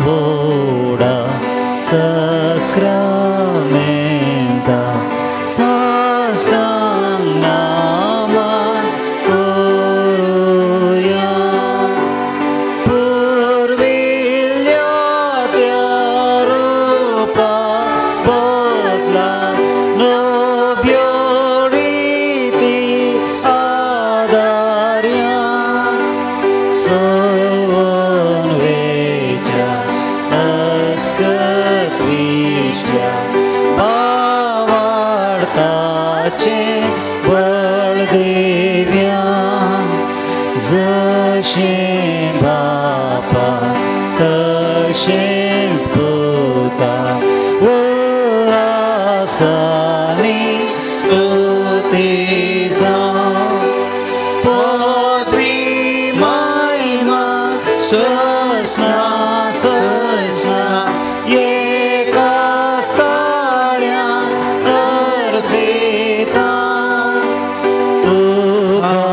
व्हडा सक्रामेंता साष्टांग नामा सोवन वेच्या अस्कत विश्व्या भावार्थाचें बळ देव्या जशें बापा तशेंच पुता उल्हासानी स्तुती जावं पदवी महिमा ससना ससना एका स्थाळ्या अर्जिता तुका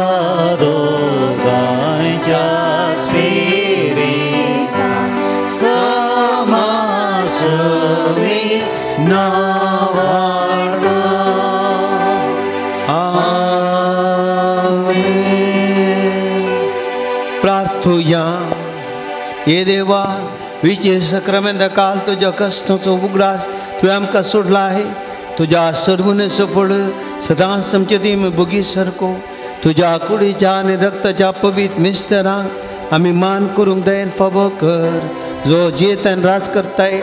दोगांच्या स्पिरिता समासमी नावार्ता. आमेन. प्रार्थुया. हे देवा, विजय सक्रामेंत काल तुज्या कश्टाचो उगडास तुवें आमकां सोडला आहे. तुज्या सर्वनेचो फळ सदांच आमचे देम बोगी सारको तुज्या कुडीच्या आनी रक्ताच्या पवित्र मिस्तरांक आमी मान करूंक दयेन फावो कर, जो जियेतान राज करताय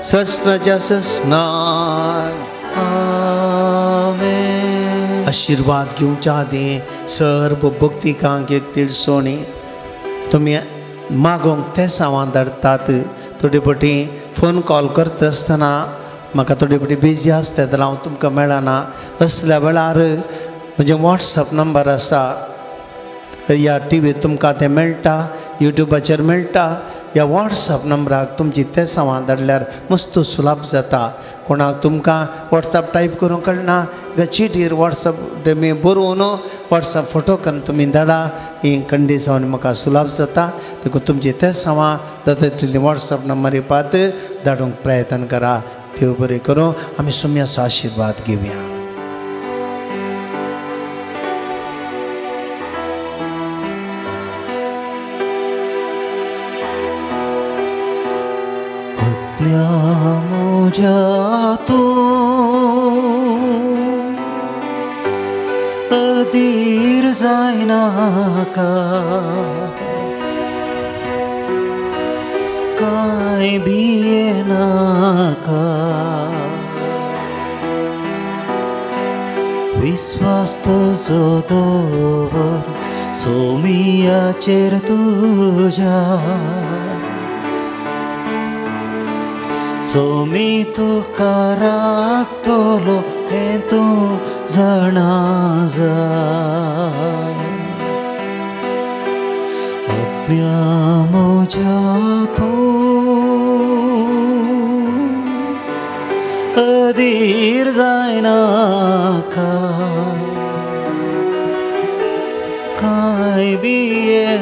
सस्नाच्या सस्नाक. आमेन. आशिर्वाद घेवच्या आदीं सर्व भक्तिकांक एक तिळसोणी तुमी मागोंक ते सामान धाडटात. थोडे फावटी फोन कॉल करता आसतना म्हाका थोडे फावटी बिजी आसता जाल्यार हांव तुमकां मेळना. असल्या वेळार म्हजें वॉट्सएप नंबर आसा, ह्या टिवीर तुमकां तें मेळटा, युट्यूबाचेर मेळटा. ह्या वॉट्सएप नंबराक तुमची ते सामान धाडल्यार मस्त सुलाभ जाता. कोणाक तुमकां वॉट्सएप टायप करूंक कळना, चिटीर वॉट्सएप तुमी बरोवन वॉट्सएप फोटो करून तुमी धाडा. ही कंडिशन म्हाका सुलाभ जाता. देखून तुमची ते सामान जाता तितली वॉट्सएप नंबर पात धाडूंक प्रयत्न करा. देव बरें करूं. आमी सुम्याचो आशिर्वाद घेवया. म्हज्या तूं अधीर जायनाका, कांय भियेनाका, विस्वास तुजो दवर सोमियाचेर तुज्या, सोमी तुका राखतलो हें तूं जाणा जा. आत्म्या म्हज्या तूं अधीर जायनाका, कांय भियेनाका.